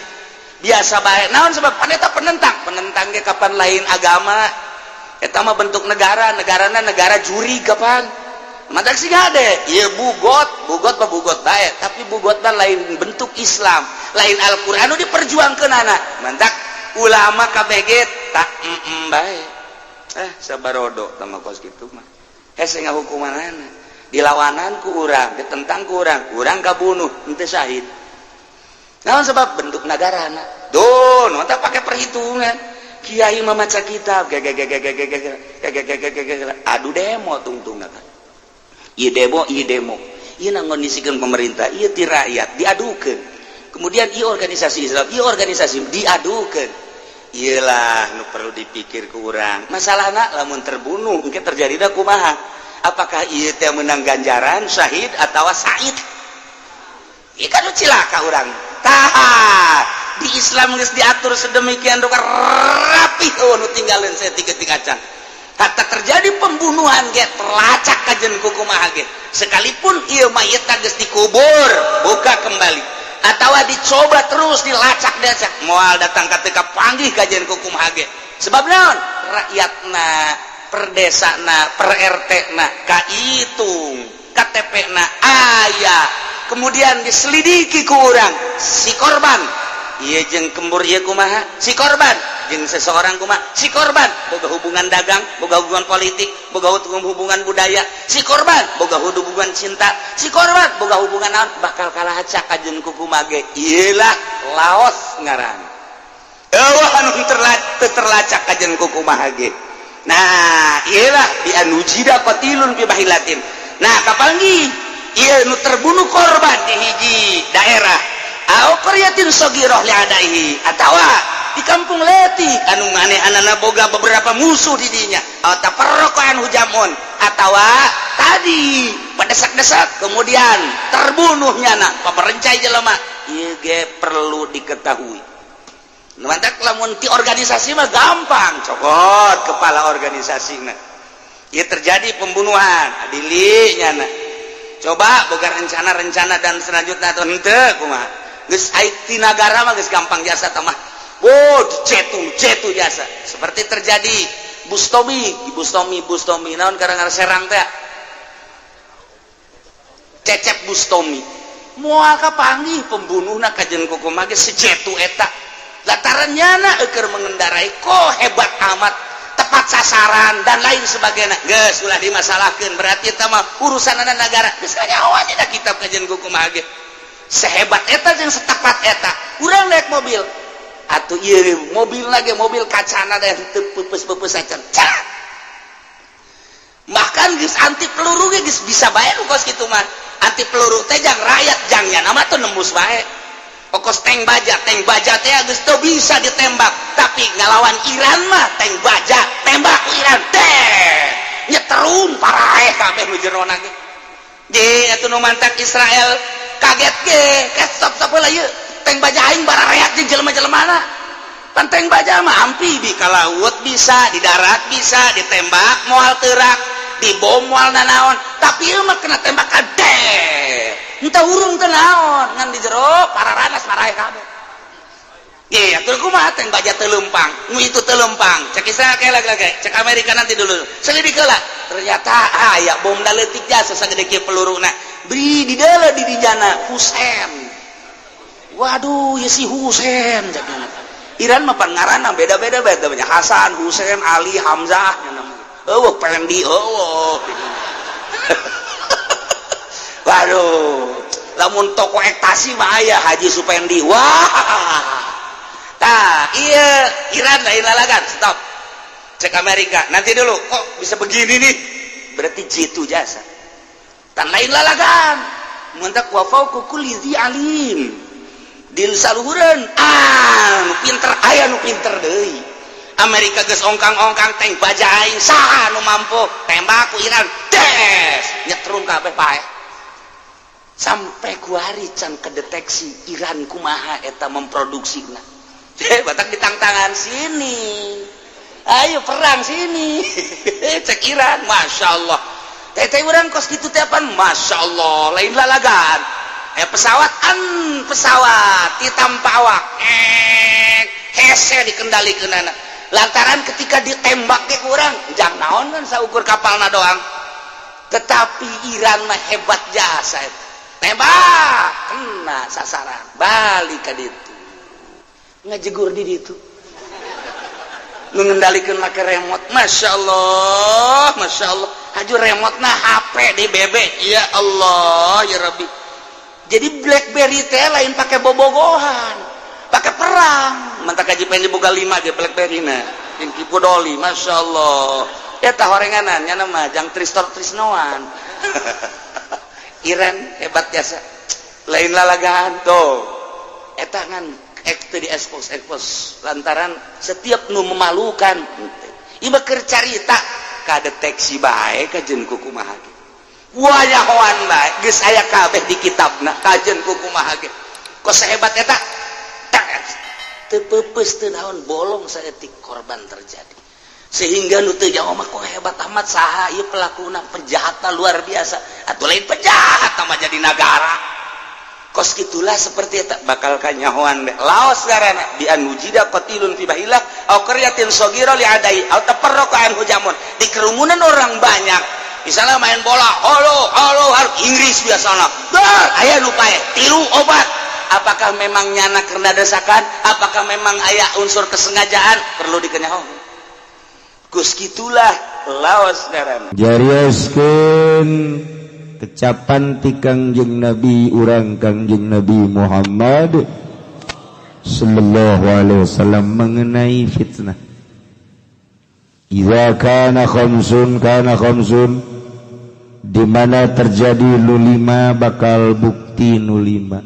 biasa bae. Naon sebab? Pan eta penentang. Penentang ge kapan lain agama, eta mah bentuk negara, negarana negara juri kapan. Mantak sih gade ieu bugot bugot mah bugot bae, tapi bugot mah lain bentuk Islam, lain Al-Qur'an nu diperjuangkeunana. Mantak ulama KBG tak bae, eh sabarodo tama kos kitu mah hese ngahukumanana. Dilawanan ku urang, ditentang ku urang, urang kabunuh henteu syahid. Naon sebab? Bentuk negarana. Duh, nu teh pakai perhitungan. Kiai memaca kitab, adu demo tungtung kan. Ieu demo, ieu demo. Ieu ngondisikeun pemerintah, ieu ti rakyat diadukeun. Kemudian ieu organisasi Islam, ieu organisasi diadukeun. Iyalah nu perlu dipikir ku urang. Masalahna lamun terbunuh engke terjadi kumaha? Apakah ieu teh menang ganjaran syahid atau said? Ieu kan cilaka urang. Tah, di Islam geus diatur sedemikian rupa rapih, oh nu tinggalin saeutik-eutik acan. Hatta terjadi pembunuhan ge terlacak kajen ku kumaha ge. Sekalipun ieu mayit geus dikubur, buka kembali atau dicoba terus dilacak dilacak, moal datang ketika panggih kajian ku kumaha ge. Sebab naon? Rakyatna, per desana, per RT na kahitung, KTP na aya, kemudian diselidiki ku urang si korban ieu jeung kembur ieu kumaha, si korban. Jeung seseorang kumaha si korban boga hubungan dagang, boga hubungan politik, boga hubungan budaya, si korban boga hubungan cinta, si korban boga hubungan naon, bakal kalacak kajeun kukumaha ge. Iyalah, Laos ngaran. Euweuh anu terlacak kajeun kukumaha ge. Nah, iyalah bi an wujida qatilun fi mahillatin. Nah, kapanggih ieu nu terbunuh korban di hiji daerah, au qaryatin saghirah li adaihi, atawa di kampung leutik anu manehanana boga beberapa musuh di dinya, au tafarraqa anhu jam'un, atawa tadi pedesak-desak kemudian terbunuh nyana pamerencai jelema, ieu ge perlu diketahui. Mantak lamun ti organisasi mah gampang, cokot kepala organisasi. Nah, ieu terjadi pembunuhan, adili nyana, coba boga rencana-rencana dan selanjutnya atau henteu, kumaha geus. Ai ti nagara mah geus gampang jasa tah mah. Oh, dicetu cetu jasa, seperti terjadi Bustomi di Bustomi. Bustomi naon karang Serang teh, Cecep Bustomi, moal kapanggih pembunuhna kajeun kukumaha ge secetu eta, lantaran nyana eker mengendarai kok hebat amat, tepat sasaran dan lain sebagainya. Geus ulah dimasalahkeun, berarti eta mah urusan negara. Geus kanyahoan dina kitab kajeun kukumaha ge sehebat eta jeung setepat eta. Urang naik mobil atuh, ieu mobil lagi mobil kacana teh teu peupeus-peupeus acan. Bahkan geus anti peluru ge geus bisa bae nu kos kitu mah. Anti peluru teh jang rakyat, jang nya mah tuh nembus bae. Okos tank baja, tank baja teh geus teu bisa ditembak, tapi ngalawan Iran mah tank baja tembak ku Iran teh nyetrum, paraeh kabeh nu jerona ge. Je atuh nu mantak Israel kaget ge, stop stop heula, ieu tank baja aing barareak jeung jelema-jelemana. Pan tank baja mah amfibi, ka laut bisa, di darat bisa, ditembak moal teurak, dibom moal nanaon, tapi ieu mah kena tembakan deh entah urung teu naon, ngan di jero pararanas, paraeh kabeh. Iya, atuh kumaha tank baja teu leumpang, nu itu teu leumpang? Cek Israel kayak lagi, cek Amerika nanti dulu. Selidik heula. Ternyata aya bom da leutik jasa sagede kieu peluruna. Beri di dalam di dijana Husen. Waduh, ya si Husen cek. Iran mah pan ngaranna beda-beda beda banyak, Hasan, Husen, Ali, Hamzah nya namanya. Eueuh Pendi, eueuh. Waduh, lamun toko ekstasi mah aya Haji Supendi. Wah. Tah, iya Iran lain lalagan, stop. Cek Amerika, nanti dulu, kok bisa begini nih? Berarti jitu jasa. Tan lain lalagan. Mantak wa fauqa kulli dzi alim. Di saluhureun ah nu pinter aya nu pinter deui. Amerika geus ongkang-ongkang, tank baja aing saha nu mampu tembak ku Iran, des nyetrum kabeh paeh. Sampai kuari can kedeteksi Iran kumaha eta memproduksina. Batak ditangtangan sini, ayo perang sini, cek Iran. Masya Allah, teh urang kos gitu teh apaan? Masya Allah, lain lalagan. Pesawat an pesawat ti tanpa awak hese dikendalikan anak, lantaran ketika ditembak ke kurang jang naon kan saukur kapalna doang, tetapi Iran mah hebat jasa, tembak kena sasaran, balik ke ditu, ngajegur di ditu, mengendalikan make remote. Masya Allah, Masya Allah, haju remote nah HP di BB. Ya Allah ya Rabbi, jadi BlackBerry teh lain pakai bobogohan, pakai perang. Mantak kaji pengen dibuka lima ge BlackBerry na yang kipu doli. Masya Allah, ya tah horenganan nya nama jang Tristor Trisnoan. Iran hebat jasa, lain lalagaan tuh eta, ngan ek di ekspos ekspos lantaran setiap nu memalukan. Ieu keur carita kadeteksi bae kajeun kumaha ge, wayahoan bae, geus aya kabeh di kitabna kajeun kumaha ge. Kok sehebat eta teu peupeus, teu naon, bolong saeutik, korban terjadi, sehingga nu teu jauh mah kok hebat amat, saha ieu pelakuna, penjahatna luar biasa atau lain penjahat mah jadi nagara kos gitulah. Seperti eta bakal kanyahoan deh. Laos garana bi an wujida qatilun fi bahilah au qaryatin saghira li adai au tafarraqa anhu jamun, di kerumunan orang banyak, misalnya main bola, halo halo halo, Inggris biasana, dah aya nu paeh tilu obat. Apakah memang nyana karena desakan? Apakah memang aya unsur kesengajaan? Perlu dikenyaho. Gus gitulah laos ngaran. Jarioskeun kecapan ti Kangjeng Nabi urang, Kangjeng Nabi Muhammad sallallahu alaihi wasallam mengenai fitnah. Idza kana khamsun kana khamsun, di mana terjadi nu lima bakal bukti nu lima.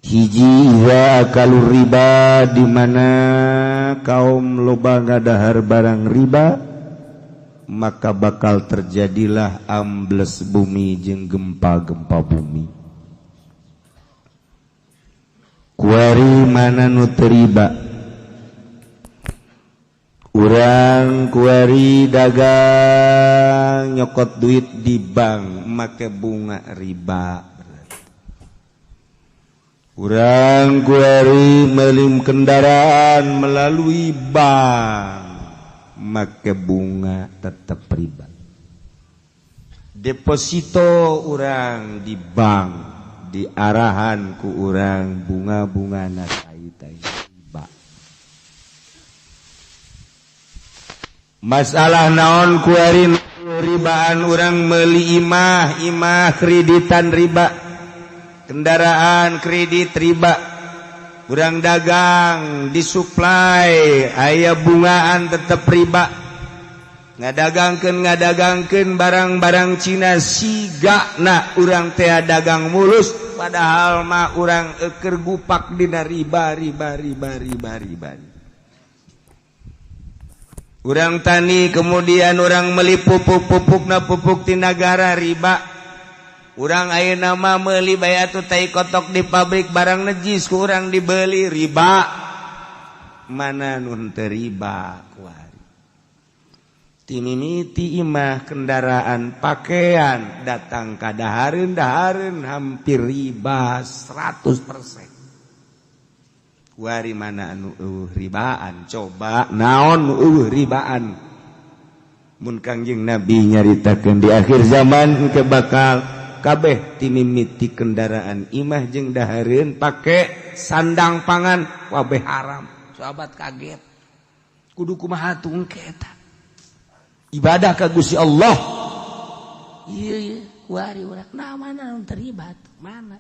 Hiji, idza akalu riba, di mana kaum loba ngadahar barang riba, maka bakal terjadilah ambles bumi jeung gempa-gempa bumi. Kuari mana nu teu riba? Urang kuari dagang, nyokot duit di bank make bunga riba. Urang kuari meuli kendaraan melalui bank make bunga tetep riba. Deposito urang di bank diarahan ku urang bunga-bunga na tai riba. Masalah naon kuari ribaan? Urang meuli imah, imah kreditan riba, kendaraan kredit riba, urang dagang disuplai aya bungaan tetep riba, ngadagangkeun barang-barang Cina siga na urang teh dagang mulus, padahal mah urang eker gupak dina riba riba riba riba riba. Urang tani kemudian urang meli pupuk, pupukna pupuk ti nagara, riba. Urang ayeuna mah meuli bae atuh tai kotok di pabrik, barang najis ku urang dibeli, riba. Mana nu henteu riba kuari? Timimiti imah, kendaraan, pakaian, datang ka dahareun, dahareun hampir riba 100%. Kuari mana anu eueuh ribaan? Coba naon nu eueuh ribaan? Mun Kangjeng Nabi nyaritakeun di akhir zaman engke bakal kabeh timimiti kendaraan, imah jeung dahareun, pake sandang pangan kabeh haram. Sahabat kaget, kudu kumaha tuh engke eta ibadah ka Gusti Allah? Iya iya, kuari urang nah mana nu terlibat? Mana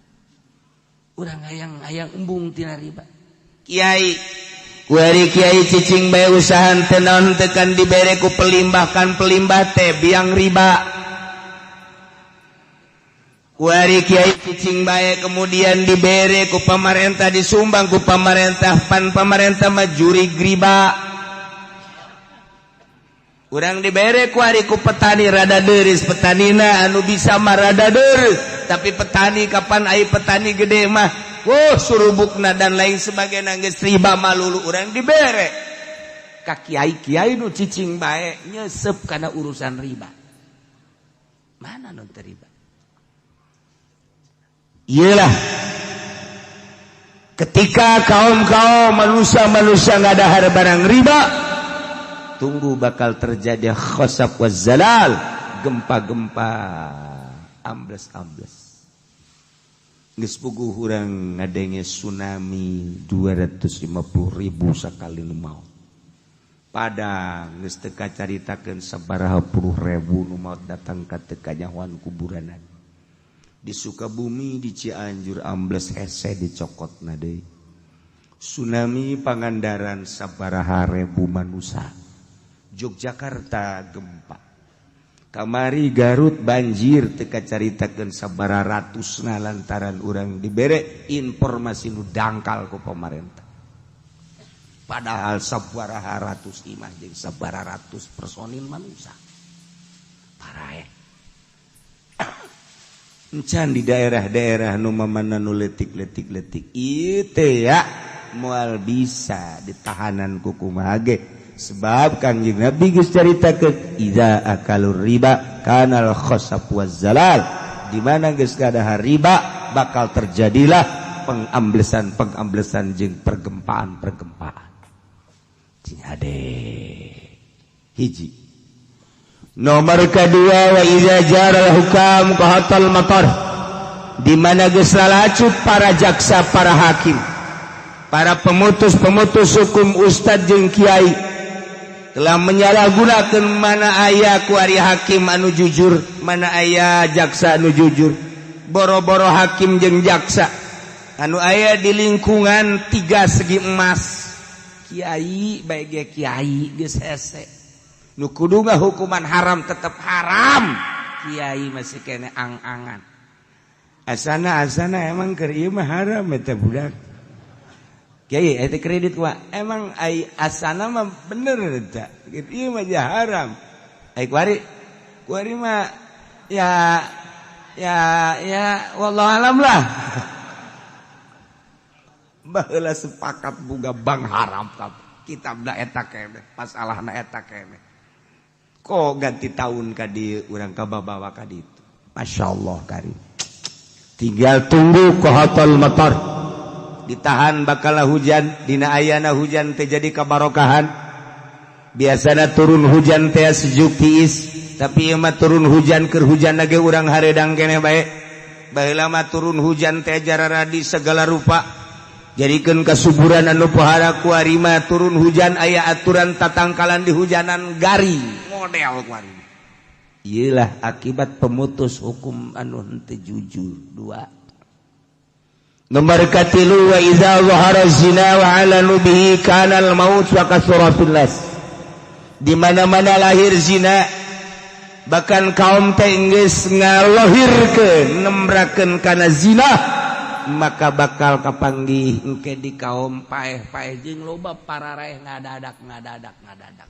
urang hayang hayang embung tina riba? Kiai kuari, kiai cicing bae usahan teu naon teu kan dibere ku pelimbah, kan pelimbah teh biang riba. Kuari kiai cicing bae kemudian dibere ku pamarentah, disumbang ku pamarentah, pan pamarentah mah jurig riba. Urang dibere kuari ku petani, rada deris petanina, anu bisa mah rada deris, tapi petani kapan ai petani gede mah, oh, surubukna dan lain sebagainya geus riba malulu. Urang dibere ka kiai-kiai nu cicing bae nyesep kana urusan riba. Mana nu teu riba? Iyalah, ketika kaum-kaum manusia-manusia ngadahar barang riba, tunggu bakal terjadi khosaf wa zalal, gempa-gempa, ambles-ambles. Geus puguh urang ngadenge tsunami 250.000 sakali nu maot. Padang geus teu kacaritakeun sabaraha puluh ribu nu maot datang ka teu kanyahoan kuburanan. Di Sukabumi, di Cianjur ambles hese dicokotna deui. Tsunami Pangandaran sabaraha ribu manusia. Yogyakarta gempa. Kamari Garut banjir teu kacaritakeun sabaraha ratusna lantaran urang dibere informasi nu dangkal ku pemerintah. Padahal sabaraha ratus imah jeung sabaraha ratus personil manusia. Paraeh. Encan di daerah-daerah nu mamana nu leutik-leutik leutik ieu teh ya moal bisa ditahanan ku kumaha ge. Sebab Kangjeng Nabi geus caritakeun idza akalur riba kanal khasab waz zalal, di mana geus kadahar riba bakal terjadilah pengamblesan-pengamblesan jeung pergempaan-pergempaan. Cing hade. Hiji. Nomor kedua, wa idza jaral hukam qahatal matar. Di mana geus lalacut para jaksa, para hakim, para pemutus-pemutus hukum, ustad jeung kiai telah menyalahgunakan. Mana aya kuari hakim anu jujur? Mana aya jaksa anu jujur? Boro-boro hakim jeung jaksa anu aya di lingkungan tiga segi emas, kiai baik ge, kiai geus hese. Nu kudu hukuman haram tetap haram, kiai masih kene ang-angan, asana asana emang keur ieu mah haram eta budak. Kiai eta kredit wa emang ai asana mah bener eta gitu, ieu mah haram. Ai kuari kuari mah ya ya ya, wallahu alam lah. Baheula sepakat buga bank haram, kitabna eta kene, masalahna eta kene. Kok ganti tahun ka dieu urang kababawa ka ditu? Masya Allah karim. Tinggal tunggu kohotul motor ditahan, bakal hujan. Dina ayana hujan teh jadi kabarokahan. Biasanya turun hujan teh sejuk tiis, tapi ieu mah turun hujan, keur hujan lagi urang haredang keneh bae. Baheula mah turun hujan teh jararadi segala rupa, jadikeun kasuburan anu pohara. Kuari mah turun hujan aya aturan tatangkalan di hujanan, garing model kuari. Iyalah akibat pemutus hukum anu henteu jujur. Dua. Nomor katilu, wa idza zahara zina wa alanu bihi kana al maut wa kasura fil nas. Di mana-mana lahir zina, bahkan kaum teh geus ngalohirkeun, nembrakeun kana zina, maka bakal kapanggih engke di kaum paeh-paeh jeung loba pararaeh ngadadak ngadadak ngadadak.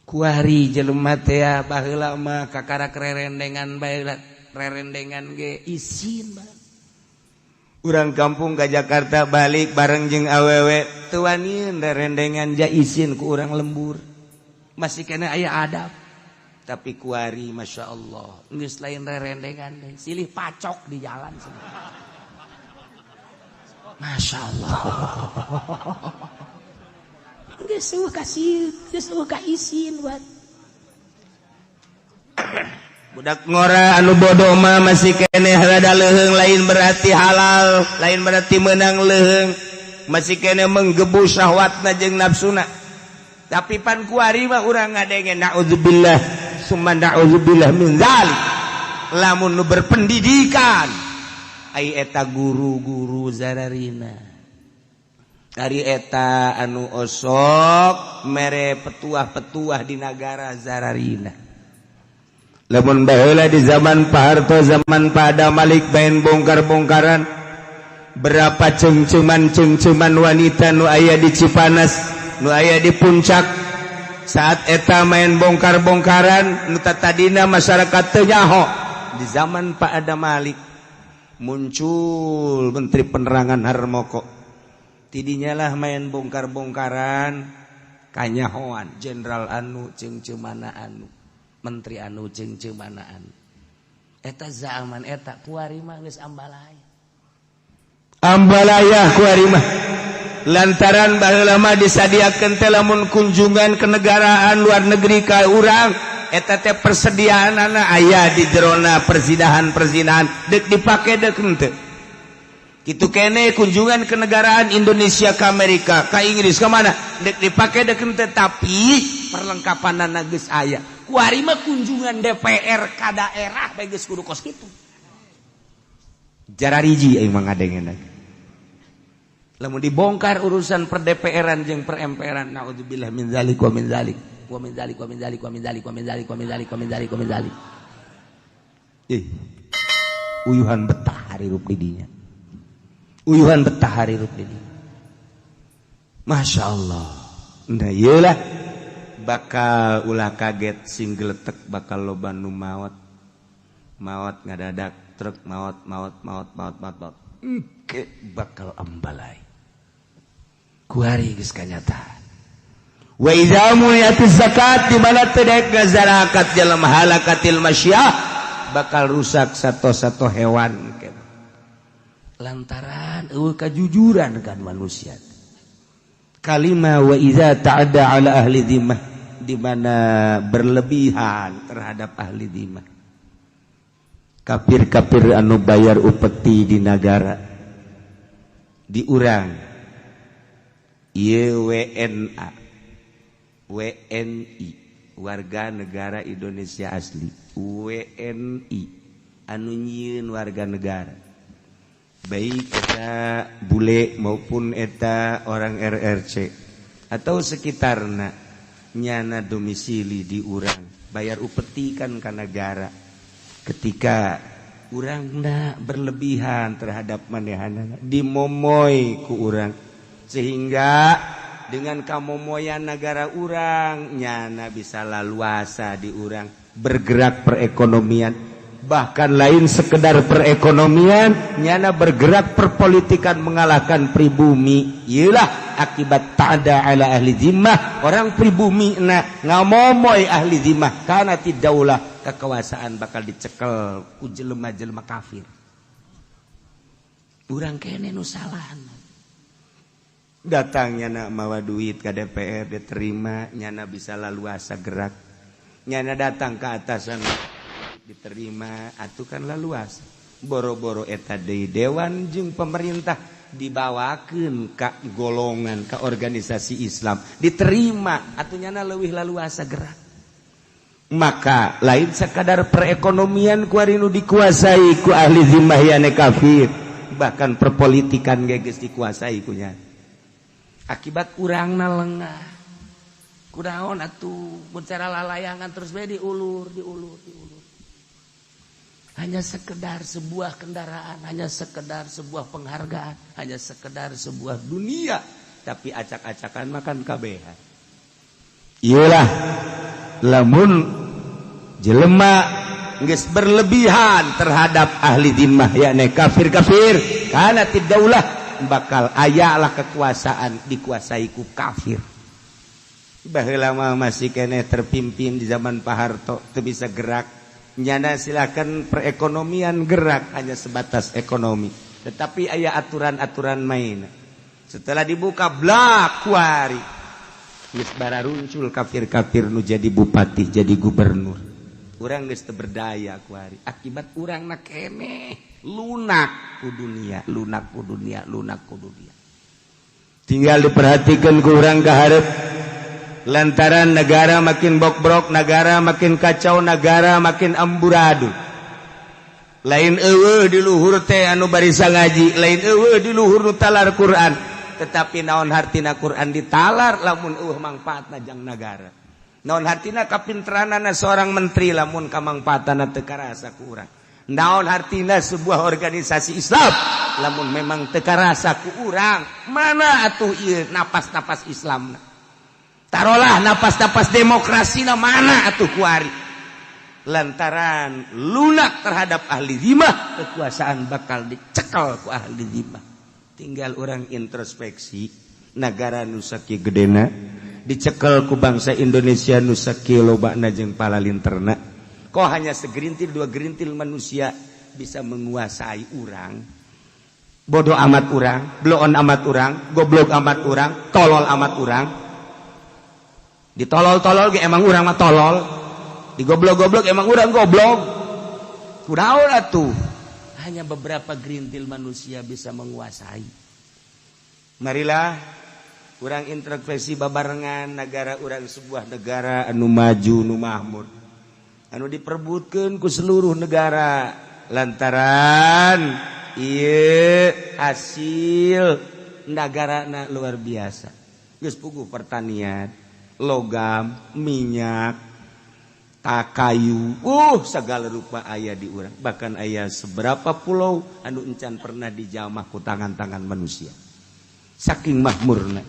Kuari jelema teh baheula mah kakarak rerendengan bae, rerendengan ge isin bae. Urang kampung ke Jakarta balik bareng jeung awewe teu wanian rerendengan, ja isin ku urang lembur, masih kena aya adab. Tapi kuari Masya Allah, geus lain rerendengan deui, silih pacok di jalan. Masya Allah, geus eueuh kasih, geus eueuh ka isin buat budak ngora. Anu bodoh mah masih keneh rada leuheung, lain berarti halal, lain berarti menang leuheung, masih keneh menggebu syahwatna jeung nafsuna. Tapi pan kuari mah urang ngadenge, naudzubillah summa naudzubillah min zalik. Lamun nu berpendidikan, ai eta guru-guru zararina, ari eta anu osok mere petuah-petuah di nagara zararina. Lamun baheula di zaman Pak Harto, zaman Pak Adam Malik, main bongkar-bongkaran, berapa cengceman-cengceman wanita nu aya di Cipanas, nu aya di Puncak. Saat eta main bongkar-bongkaran, nu tadina masyarakat teu nyaho. Di zaman Pak Adam Malik muncul Menteri Penerangan Harmoko, tidinya lah main bongkar-bongkaran kanyahoan jenderal anu cengcemana anu, menteri anu cengcemana anu. Eta zaman eta. Kuari mah geus ambalaya ambalaya kuari mah, lantaran baheula mah disadiakeun teh lamun kunjungan kenegaraan luar negeri ka urang eta teh persediaanana aya di jerona perzinahan-perzinahan, dek dipake dek henteu. Kitu kene kunjungan kenegaraan Indonesia ke Amerika, ke Inggris, ke mana, dek dipake dek henteu, tapi perlengkapan geus aya. Kuari mah kunjungan DPR ka daerah bae geus kudu kos kitu. Jarariji aing mah ngadengena. Lamun dibongkar urusan per DPR-an jeung per MPR-an, naudzubillah min zalik wa min zalik wa min zalik wa min zalik wa min zalik wa min zalik wa min zalik wa min zalik wa min zalik. Ih. Uyuhan betah hirup di dinya. Uyuhan betah hirup di dinya. Masya Allah. Nah, iyalah bakal ulah kaget sing geletek, bakal loba nu maot. Maot ngadadak truk, maot maot maot maot maot maot. Engke bakal ambalai. Kuari geus kanyataan. Wa idza muni'atiz zakat, di mana teu daek ngazarakat jelema, halakatil masyah, bakal rusak sato-sato hewan lantaran eueuh kajujuran kan manusia. Kalima, wa idza ta'adda ala ahli dhimmah, di mana berlebihan terhadap ahli dhimmah. Kafir-kafir anu bayar upeti di negara di urang ieu WNA WNI, warga negara Indonesia asli, WNI anu nyieun warga negara, baik eta bule maupun eta orang RRC atau sekitarna, nyana domisili di urang, bayar upeti kan ka negara. Ketika urangna berlebihan terhadap manehana, dimomoy ku urang, sehingga dengan kamomoyan negara urang, nyana bisa laluasa di urang bergerak perekonomian, bahkan lain sekedar perekonomian, nyana bergerak perpolitikan mengalahkan pribumi. Iyalah akibat ta'da ala ahli zimmah, orang pribumi na ngamomoy ahli zimmah, karena tidaulah kekuasaan bakal dicekel ku jelema-jelema kafir. Urang kene nu salah. Datang nyana mawa duit ke DPR diterima, nyana bisa laluasa gerak. Nyana datang ke atasan diterima, atuh kan laluasa. Boro-boro eta deui dewan jeung pemerintah dibawakeun ka golongan, ka organisasi Islam diterima, atuh nyana leuwih laluasa gerak. Maka lain sekadar perekonomian ku ari nu dikuasai ku ahli zimmah yane kafir, bahkan perpolitikan ge geus dikuasai ku nya. Akibat urangna lengah. Kunaon atuh mun cara lalayangan terus bae diulur, diulur, diulur. Hanya sekedar sebuah kendaraan, hanya sekedar sebuah penghargaan, hanya sekedar sebuah dunia, tapi acak-acakan makan kabehan. Iyalah lamun jelema geus berlebihan terhadap ahli zimmah yakni kafir-kafir, kana tidaulah bakal ayalah kekuasaan dikuasai ku kafir. Baheula mah masih keneh terpimpin di zaman Pak Harto teu bisa gerak. Nyana silakan perekonomian gerak hanya sebatas ekonomi, tetapi aya aturan-aturan main. Setelah dibuka blak kuari geus bararuncul kafir-kafir nu jadi bupati, jadi gubernur. Urang geus teu berdaya kuari akibat urangna keneh lunak ku dunia, lunak ku dunia, lunak ku dunia. Tinggal diperhatikan ku urang ka hareup. Lantaran negara makin bokbrok, negara makin kacau, negara makin amburadul. Lain eueuh di luhur teh anu barisa ngaji, lain eueuh di luhur nu talar Quran, tetapi naon hartina Quran ditalar lamun eueuh mangfaatna jang nagara. Naon hartina kapinteranana seorang menteri lamun kamangfaatana teu karasa ku urang. Naon hartina sebuah organisasi Islam lamun memang teu karasa ku urang. Mana atuh ieu napas-napas Islamna? Tarolah napas-napas demokrasi na mana atuh kuari. Lantaran lunak terhadap ahli zimah, kekuasaan bakal dicekel ku ahli zimah. Tinggal orang introspeksi, negara nu sakieu gedena dicekel ku bangsa Indonesia nu sakieu lobana jeung palalinterna. Kok hanya segerintil dua gerintil manusia bisa menguasai urang? Bodoh amat urang, bloon amat urang, goblok amat urang, tolol amat urang. Ditolol-tolol ge emang urang mah tolol, digoblok-goblok emang urang goblok. Kunaon atuh? Hanya beberapa gerintil manusia bisa menguasai. Marilah urang introspeksi babarengan negara urang, sebuah negara anu maju, nu mahmur, anu diperbutkeun ku seluruh negara lantaran ieu hasil nagarana luar biasa. Geus puguh pertanian, logam, minyak, kayu, segala rupa aya di urang. Bahkan aya seberapa pulau anu encan pernah dijamah ku tangan-tangan manusia. Saking makmurna.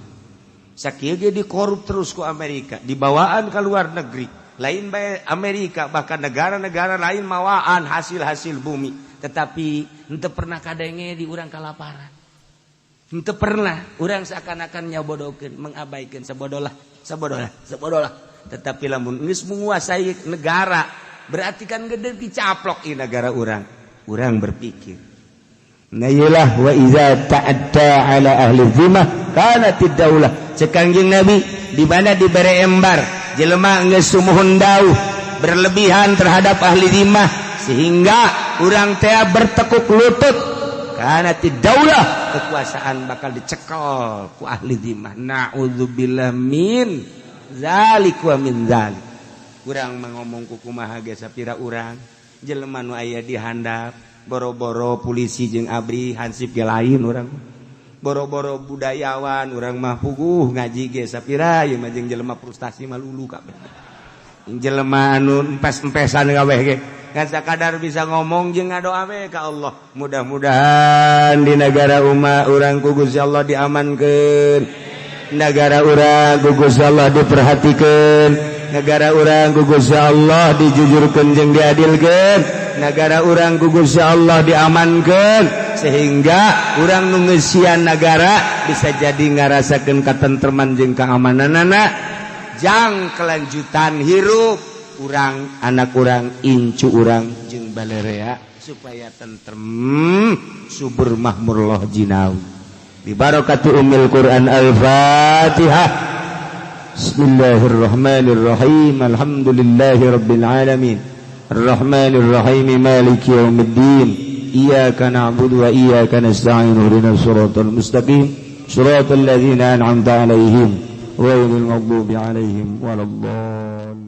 Sakieu ge dikorup terus ku Amerika, dibawaan ke luar negeri. Lain bae Amerika, bahkan negara-negara lain mawaan hasil-hasil bumi. Tetapi henteu pernah kadenge di urang kalaparan. Henteu pernah urang seakan-akan nyabodokeun, mengabaikan, sabodolah, sabodolah, sabodolah. Tetapi lamun geus menguasai negara, berarti kan gede dicaplok di negara urang. Urang berpikir, nah iyalah wa iza ta'adda ala ahli zimmah kanatid daulah. Cek Kangjeng Nabi, di mana dibere embar jelema geus sumuhun dauh berlebihan terhadap ahli zimmah sehingga Urang teh bertekuk lutut karena daulah kekuasaan bakal dicekel ku ahli dzimah. Naudzubillah min zalik wa min zalik. Urang mah ngomong ku kumaha ge, sapira urang jelema nu aya di handap, boro-boro polisi jeung ABRI, hansip ge lain. Urang boro-boro budayawan, urang mah puguh ngaji ge sapira ieu mah jeung jelema frustasi mah lulu kabeh, jelema anu empes-empesan kabeh ge. Ngan sakadar bisa ngomong jeung ngadoa we ka Allah, mudah-mudahan di negara umat urang ku Gusti Allah diamankeun, negara urang ku Gusti Allah diperhatikeun, negara urang ku Gusti Allah dijujurkeun jeung diadilkeun, negara urang ku Gusti Allah diamankeun, sehingga urang nu ngeusian negara bisa jadi ngarasakeun katentreman jeung keamananana jang kelanjutan hirup urang, anak urang, incu urang jeung balerea, supaya tentrem, subur, makmur, loh jinawi. Bi barakati ummil Quran. Al-Fatihah. Bismillahirrahmanirrahim. Alhamdulillahirabbil alamin. Arrahmanirrahim. Maliki yaumiddin. Iyyaka na'budu wa iyyaka nasta'in. Ihdinas siratal mustaqim. Siratal ladzina an'amta 'alaihim ghairil maghdubi 'alaihim waladdallin.